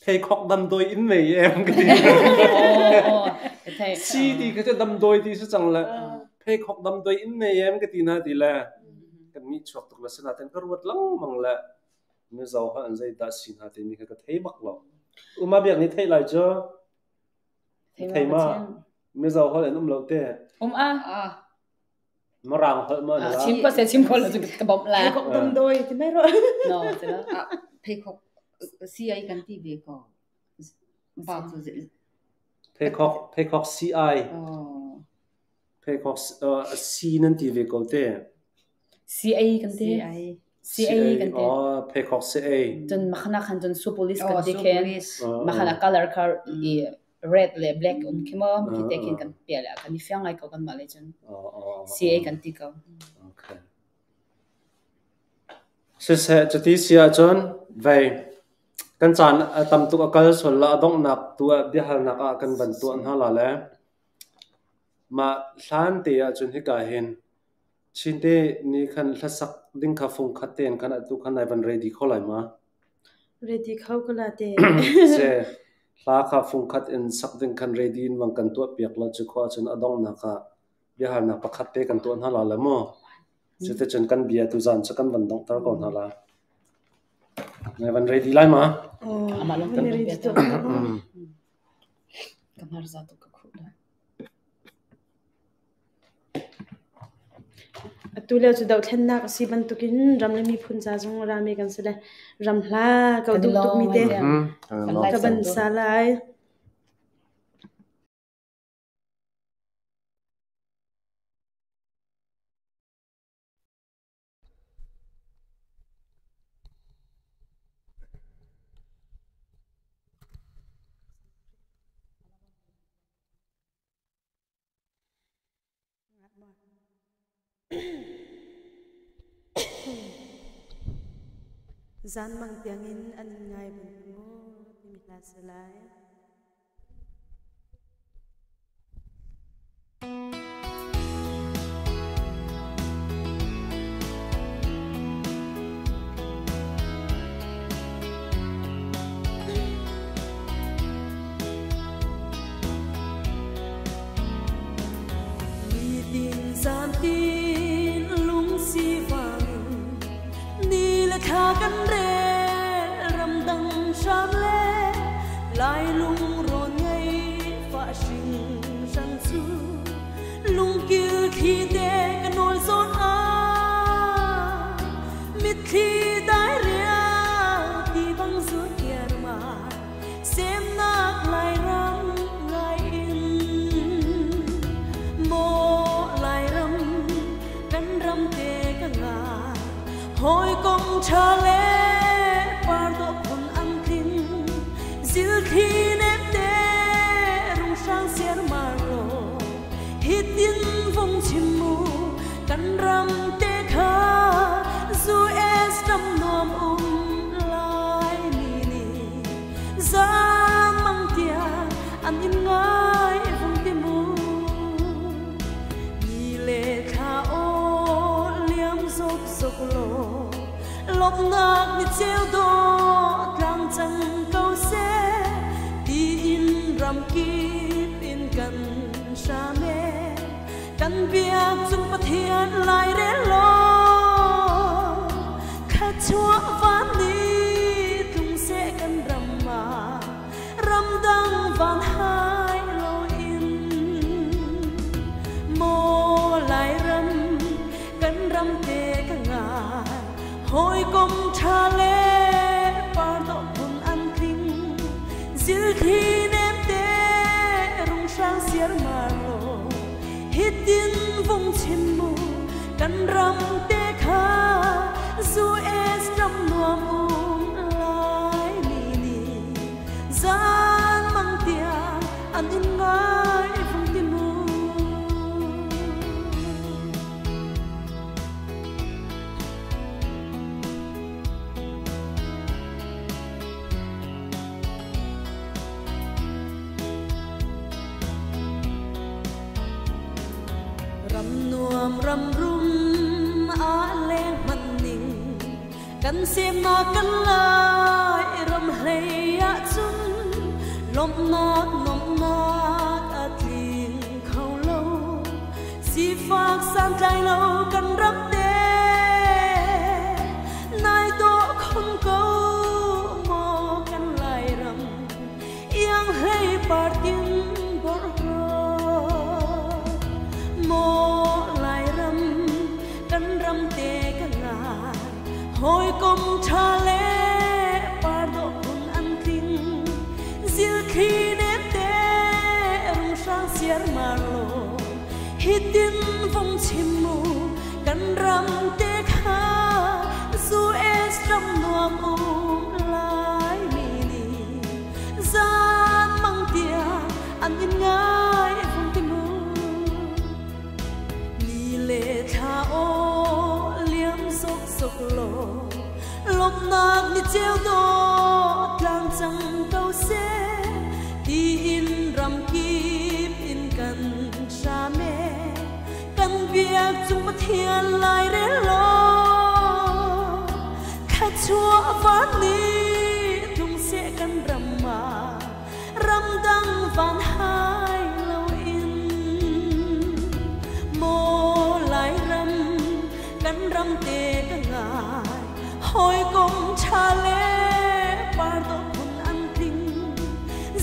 pheikhawk damdawi in nei em ka ti. Si ti kha cu damdawi ti si cang le pheikhawk damdawi in nei em ka ti na ti le kan nih chuak tuk le sinain ka ruat lengmang le Mizo kha an zeidah si hna timi kha ka thei bak lo. Uma biak nih theih lai cu. Thei ma Mizo holh in um lo te. Um a. Mirang holh ma na Chim ko se chim ko lo cu ka bawmh la. Pheikhok damdawi ti mai ro. No, ti lo. Pheikhok CI kan ti ve ko. Ba cu Pheikhok pheikhok CI. Pheikhok C nan ti ve ko te. CA kan ti. CA kan ti. Oh, pheikhok CA. Cun makhana khan cun su police kan ti khen. Makhana color kha i red le black um khi maw khi te khin kan pia le kan i fiang ngai ko kan mah le cun CA kan ti ko. Okay. Siseh cuti si ahcun vei kan caan a tam tuk a kal sual la a donghnak tu ah biahalnak ah kan van tuah hna la le mah hlan te ahcun hika hin Chinte nih khan hlasak ding kha fung khat tein khan atu khan nai van ready kho lai ma? Ready kho ko la te. Se hla kha fung khat in sak ding khan ready in bang kan tuah piak lo cu khua cun a donghnak ah biahalnak pakhat te kan tuah hna la le mu. Cuticun kan bia tu zan cu kan van donghter ko hna la. Nai van ready lai ma? Amah lawng kan ready tuah. Ka hmar za tuk ka khuh la. Atu lio cu dohthlennak a si bantukin ram le miphun ca zong rami kan si le ram hla ko duh tukmi te ka van sa lai. Zanmang tiangin an in ngai bantuk maw timi hla si lai. Nitin zantin lungsi vangin ni le thla kan rel ramdang hram le lai lungrawn ngei fa hring hran cu lungkil thli te ka nawl zawn ah mitthli dai rial ti bang zur kiar ma Semnak Lairam ngai in maw Lairam kan ram te ka ngai hawikom ṭha le par dawh phun an tling zilthli nem te runghrang siarmar law hitin vung chim mu kan ram te kha US ram nuam um Laimi nih zaangmang tiang an in ngai vung ti mu. Ni le thla aw liam zokzok law lawmhnak ni ceu dawh tlang cang ko seh tiin ramkip in kan hram e kan biak cung Pathian lairel law Thluachuah van ni tlung seh kan ram ah ramdang van hai loin maw Lairam. Hawikom ṭha le par dawh phun an tling. Zilthli nemte runghrang siarmar law, hitin vung chim mu kan ram te kha US ram nuam um Laimi nih zan mang tiang an in ngai vung ti mu. Ram nuam ram rum a leng hmanh ning kan semnak kan lai ram hlei ah cun lawmhnak nuamhnak a tling kho lo. Sifak santlai lo kan ram te nai dawh khun ko maw kan Lairam iang hlei partin borhlawt maw Lairam kan ram te ka ngai hawikom ṭha le par dawh phun an tling zilthli nem te runghrang siarmar law hitin vung chim mu kan ram te kha US ram nuam um Laimi nih zan mang tiang an in ngai vung ti mu. Ni le thla aw liam zok zok law lawmhnak ni ceu dawh tlang cang ko seh tiin ram kip in kan hram e kan biak cung Pathian lai rel law thluachuah van ni tlung seh kan ram ah ramdang van hai loin maw Lairam kan ram te ka ngai hawikom ṭha le par dawh phun an tling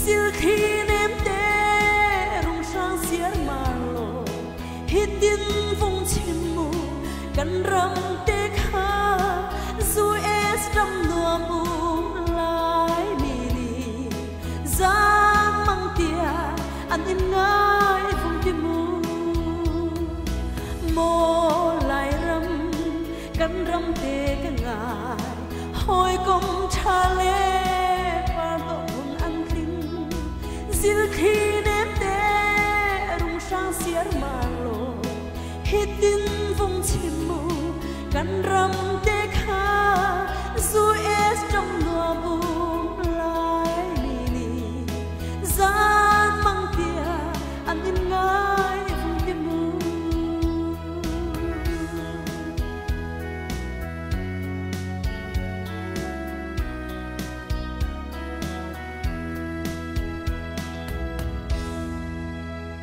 zilthli nem te runghrang siarmar law hitin vung chim mu kan ram te kha US ram nuam um Laimi nih zan mang tiang an in ngai vung ti mu. Maw Lairam kan ram te ka ngai hawikom ṭha le par dawh phun an tling zilthli nem te runghrang siarmar law hitin vung chim mu kan ram te kha US ram nuam um Laimi nih zan mang tiang an in ngai vung ti mu.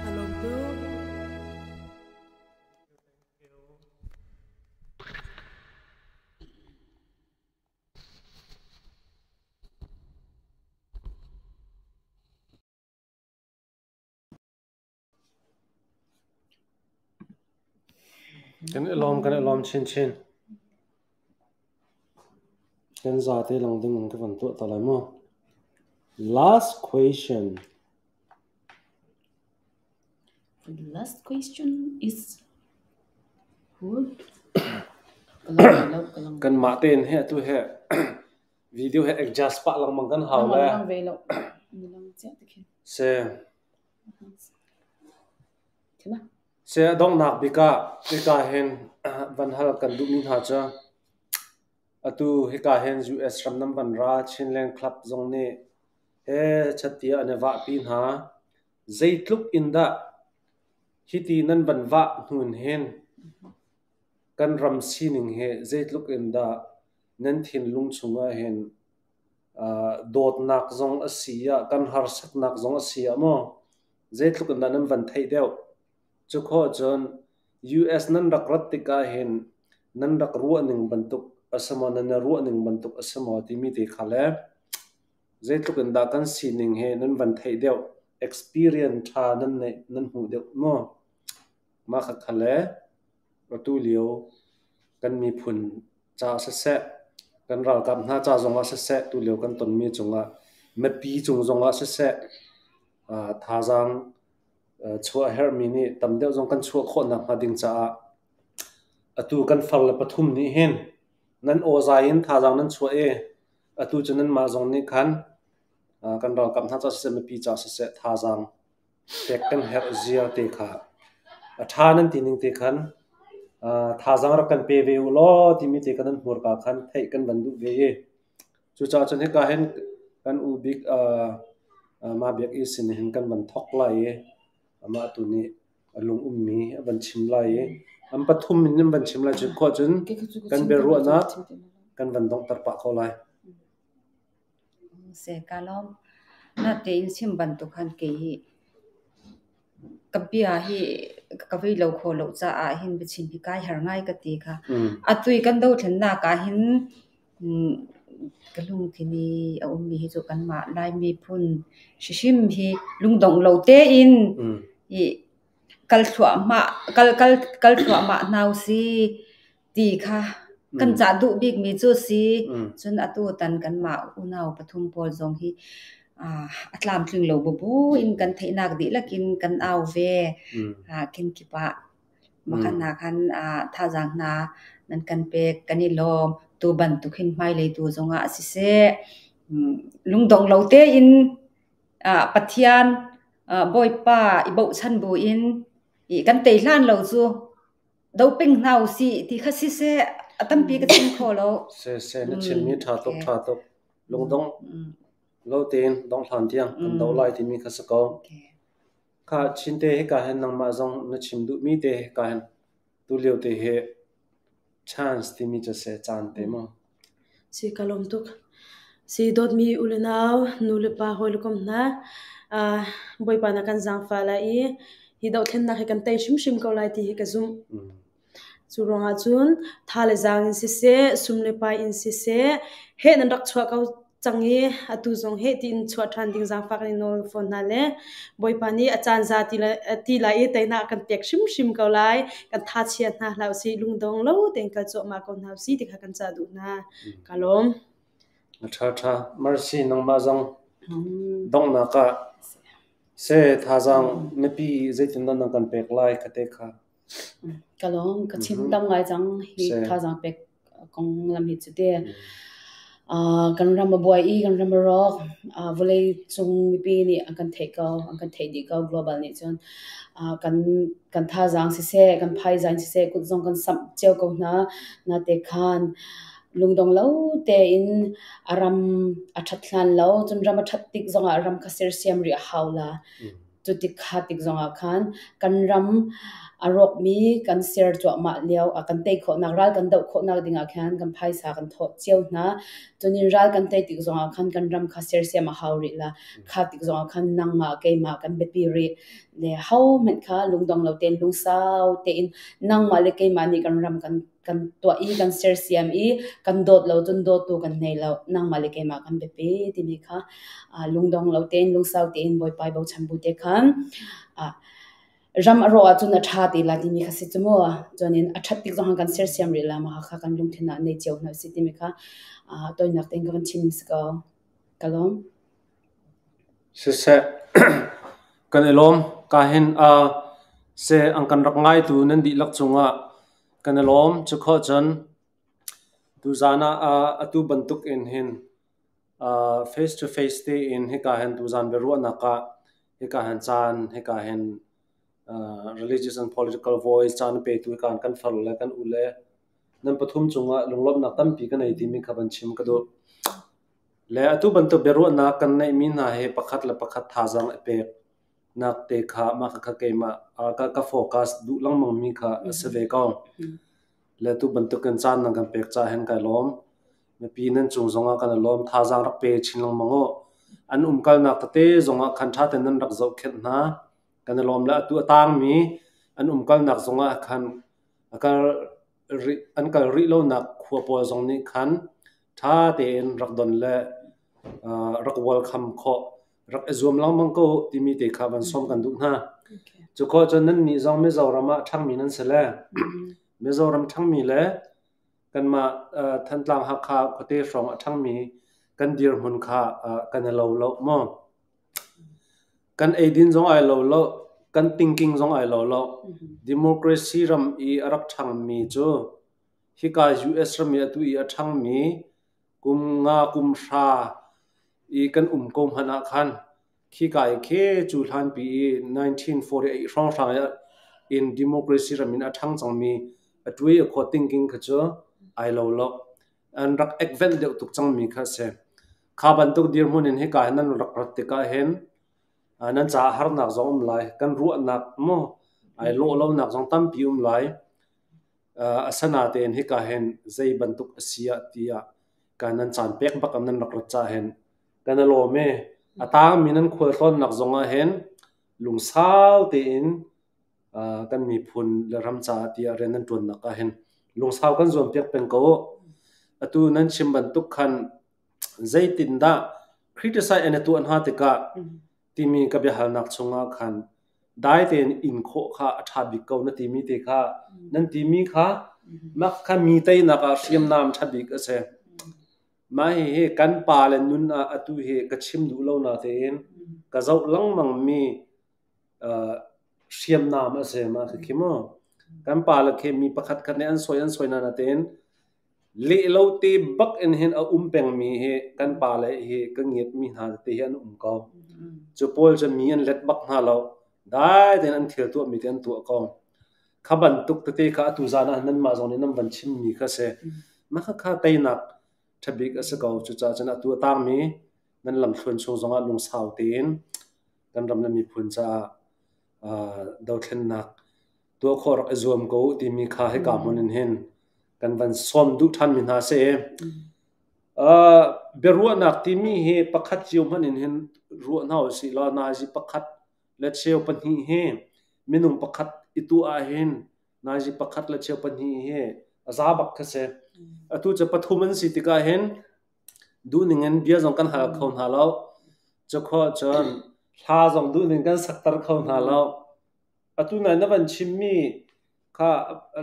Alawm tuk. Kan i lawm, kan i lawm chinchin. Kan zate lang ding in ka van tuah ta lai mu. Last question. The last question is who? Kanmah tein he atu he video he adjust pah lengmang kan hau le. Se. Se a donghnak bik ah hika hin van hal kan duhmi hna cu atu hika hin US ram nan van ra Chinland Club zong nih he chattia an i vahpi hna. Zeitluk in dah hiti nan van vah hnun hin kan ram sining hi zeitluk in dah nan thinlung chungah hin dawtnak zong a si ah kan harsatnak zong a si ah maw zeitluk in dah nan van theih deuh. Cu khawh cun US nan rak rat tikah hin nan rak ruahning bantuk a si maw, nan i ruahning bantuk a si maw timi te kha le zeitluk in dah kan sining hi nan van theih deuh, experience ṭha nan neih nan hmuh deuh maw? Mah khakha le atu lio kan miphun caah siseh, kan ralkap hna ca zongah siseh, tulio kan tonmi cungah mipi cung zongah siseh, thazaang chuah a herhmi nih tam deuh zong kan chuah khawh nakhnga ding caah atu kan far le pathum nih hin nan awzai in thazaang nan chuah i atu cu nanmah zong nih khan kan ralkap hna ca siseh, mipi ca siseh thazaang pek kan herh ziar te kha a ṭha nan ti ning te khan thazaang rak kan pe ve u law timi te kha nan hmurka khan theih kan van duh ve i cucaah cun hika hin kan u bik mah biak i sin hin kan van thawk lai i amah tu nih a lung ummi a van chim lai i an pathum in an van chim lai cu khua cun kan biaruahnak kan van donghter pah ko lai. Se ka lawm. Na tein chim bantuk khan kei hi ka bia hi ka vei lo kho lo caah hin biachim hi kai har ngai ka ti kha. Atu i kan dothlennak ah hin ka lungthin i a ummi hi cu kanmah Laimi phun hrimhrim hi lungdongh lo tein i kal thluahmah kal kal kal thluahmah hna usih. Ti kha kan cah duh bikmi cu a si. Cun atu tan kanmah unau pathum pawl zong hi a tlamtling lo bubu in kan theihnak dihlak in kan au ve. Kenkip ah makhannak khan thazaang hna nan kan pek, kan i lawm. Tu bantuk hin hmailei tu zongah siseh, lungdong lo tein Pathian Bawipa i bochan buin kan tei hlan lo cu doping hna usih ti kha siseh a tampi ka chim kho lo. Siseh na chimmi ṭha tuk ṭha tuk lungdong lo tein dong hlan tiang kan do lai timi kha si ko. Kha Chin te hika hin nangmah zong na chim duhmi te hika hin tulio te hi chance timi cu si caan te mu. Si ka lawm tuk. Si dawtmi u le nau, nu le pa hawi le kom hna, Bawipa na kan zaangfah lai i hi dohthlennak hi kan tei hrimhrim ko lai ti hi ka zumh. Cu ruangah cun tha le zaang in siseh, sum le pai in siseh, heh nan rak chuah ko cang i atu zong heh tiin chuah ṭhan ding zaangfah kan i nawl fawn hna le Bawipa nih a caan za ti lai i teinak a kan pek hrimhrim ko lai. Kan tha chia hna hlah usih, lungdong lo tein kal cuahmah ko hna usih ti kha kan cah duh hna. Ka lawm. A ṭha ṭha. Mercy nangmah zong donghnak ah seh thazaang mipi zeitindah nan kan pek lai ka te kha. Ka lawm. Ka chim tam ngai cang hi thazaang pek konglam hi cu te. Kan ram a buai i kan ram a rawk. Vawlei cung mipi nih an kan theih ko, an kan theih dih ko global nih cun. Kan thazaang siseh, kan phaisa in siseh, kut zong kan samh cio ko hna. Nate khan lungdong lo tein a ram a ṭhat hlan lo, cun ram a ṭhat tik zongah ram kha sersiam rih a hau la. Cu tik kha tik zongah khan kan ram a rawkmi kan ser cuahmah lio ah kan tei khawhnak ral kan doh khawhnak dingah khan kan phaisa kan thawh cio hna. Cunin ral kan tei tik zongah khan kan ram kha sersiam a hau rih la. Kha tik zongah khan nangmah keimah kan biapi rih. Le hohmanh kha lungdong lo tein lungsau tein nangmah le keimah nih kan ram kan kan tuah i kan sersiam i kan dawt lo cun dawtu kan nei lo nangmah le keimah kan biapi timi kha lungdong lo tein lungsau tein Bawipa i bochan bu te khan ram a rawh ahcun a ṭha ti la timi kha si cu mu cuanin a ṭhat tik zong kan sersiam rih la mah kha kan lungthin ah nei cio hna si timi kha tawinak tein ka van chim si ko ka lawm. Siseh kan i lawm ka hin seh an kan rak ngaitu nan dihlak cungah kan i lawm. Cukhawh cun tuzaan ah atu bantuk in hin face to face tein hika hin tuzaan biaruahnak ah hika hin caan hika hin religious and political voice caan a petu hika hin kan far le kan u le nan pathum cungah lunglawmhnak tampi ka nei timi kha van chim ka duh. Le atu bantuk biaruahnak kan neihmi hna hi pakhat le pakhat thazaang i peknak te kha mah kha keimah ka focus duh lengmangmi kha a si ve ko. Le atu bantuk in caan nan kan pek caah hin kai lawm. Mipi nan cung zongah kan i lawm. Thazaang rak pe chin lengmang u. An umkalnak tete zongah khan ṭha tein nan rak zohkhenh hna. Kan i lawm le atu a tangmi an umkalnak zongah khan a kal an kal rih lonak khua pawl zong nih khan ṭha tein rak don le rak welcome khawh, rak i zuam lengmang ko timi te kha van sawm kan duh hna. Cu khawh cun nannih zong Mizoram ah ṭhangmi nan si le Mizoram ṭhangmi le Kanmah Thantlang Hakha khuate hrawng a ṭhangmi kan dirhmun kha kan i lo lo maw? Kan eidin zong ai lo lo, kan thinking zong ai lo lo. Democracy ram i a rak ṭhangmi cu hika US ram i atu i a ṭhangmi kum nga kum hra i kan um ko hmanh ah khan khika i khi cu hlanpi i 1948 hrawnghrang in democracy ram in a ṭhang cangmi a ṭui a khua thinking kha cu ai lo lo. An rak advent deuh tuk cangmi kha a si. Kha bantuk dirhmun in hika hin nan rak rat tikah hin nan caah harnak zong um lai. Kan ruahnak mu ai lawh lonak zong tampi um lai. Asanatein hika hin zei bantuk a si ah tiah ka nan caan pek bak nan rak rat caah hin kan i lawm i a tangmi nan khualtlawnnak zong ah hin lungsau tein kan miphun le ram caah tiah rian nan ṭuannak ah hin lungsau kan zuampiak peng ko. Atu nan chim bantuk khan zeitindah criticize an i tuah hna tikah timi ka biahalnak chungah khan dai tein in khawh kha a ṭha bik ko na timi te kha nan timi kha mak kha mi teinak ah hriamnam ṭha bik a si. Mah hihi kan pa le nun ah atu hi ka chim duh lo na tein ka zoh lengmang mi hriamnam a si mah khi mu. Kan pa le khi mi pakhat khat nih an sawi an sawi na na tein leh lo te bak in hin a um pengmi hi kan pa le hi ka ngiatmi hna te hi an um ko. Cu pawl cu mi an let bak hna lo. Dai tein an thil tuahmi te an tuah ko. Kha bantuk tete kha atu zan ah nanmah zong nih nan van chimmi kha si. Mah kha teinak ṭhabik a si ko. Cucaah cun atu a tangmi nan lamthluan chung zongah lungsau tein kan ram le miphun caah dothlennak tuah khawh rak i zuam ko u timi kha hika hmun in hin kan van sawm duh ṭhanmi hna si. Biaruahnak timi hi pakhat cio hmanh in hin ruah hna usih law nazi pakhat le cheu pahnih hi minung pakhat i tuah ahhin nazi pakhat le cheu pahnih hi a za bak kha si. Atu cu pathum an si tikah hin duhning in bia zong kan hal kho hna lo. Cukhawh cun hla zong duhning kan sakter kho hna lo. Atu nai na van chimmi kha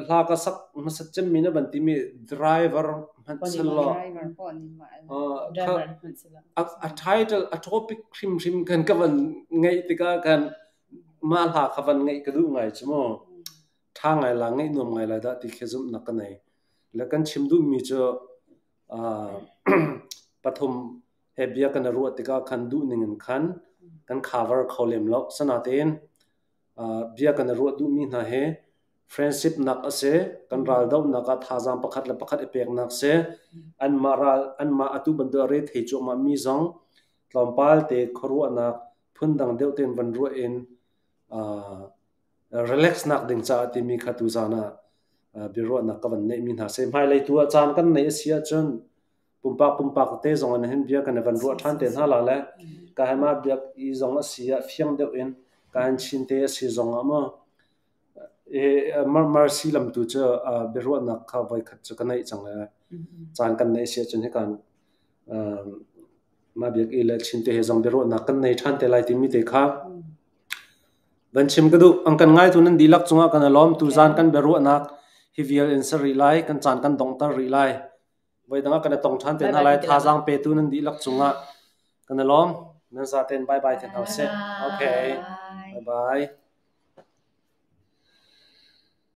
hla ka sak hmasat cemmi na van timi driver hmanh selaw a title a topic hrimhrim kan ka van ngeih tikah khan mah hla kha van ngeih ka duh ngai cu mu. Ṭha ngai la ngeih nuam ngai lai dah ti khi zumhnak ka nei. Le kan chim duhmi cu pathum he bia kan i ruah tikah khan duhning in khan kan cover kho lem lo. Sanatein bia kan i ruah duhmi hna hi friendship nak a si, kan raldohnak ah thazaang pakhat le pakhat i peknak si, anmah ral anmah atu bantuk a re thei cuahmah mi zong tlawmpal te khuaruahnak phundang deuh tein van ruah in relax nak ding caah timi kha tuzaan ah biaruahnak ka van neihmi hna si. Hmailei tu ah caan kan neih a si ahcun pumpak pumpak te zong in hin bia kan i van ruah ṭhan te hna la le ka he ma biak i zong a si ah fiang deuh in ka han chin te a si zong ah maw mercy lam tu cu biaruahnak kha voikhat cu ka neih cang le caan kan neih si ahcun hikan ma biak i le chin te he zong biaruahnak kan nei ṭhan te lai timi te kha van chim ka duh. An kan ngaitu nan dihlak cungah kan i lawm. Tuzaan kan biaruahnak hi vial in si rih lai. Kan caan kan donghter rih lai. Voidang ah kan i tong ṭhan te hna lai. Thazaang petu nan dihlak cungah kan i lawm. Nan zaten bye bye te hna usih. Okay. Bye bye.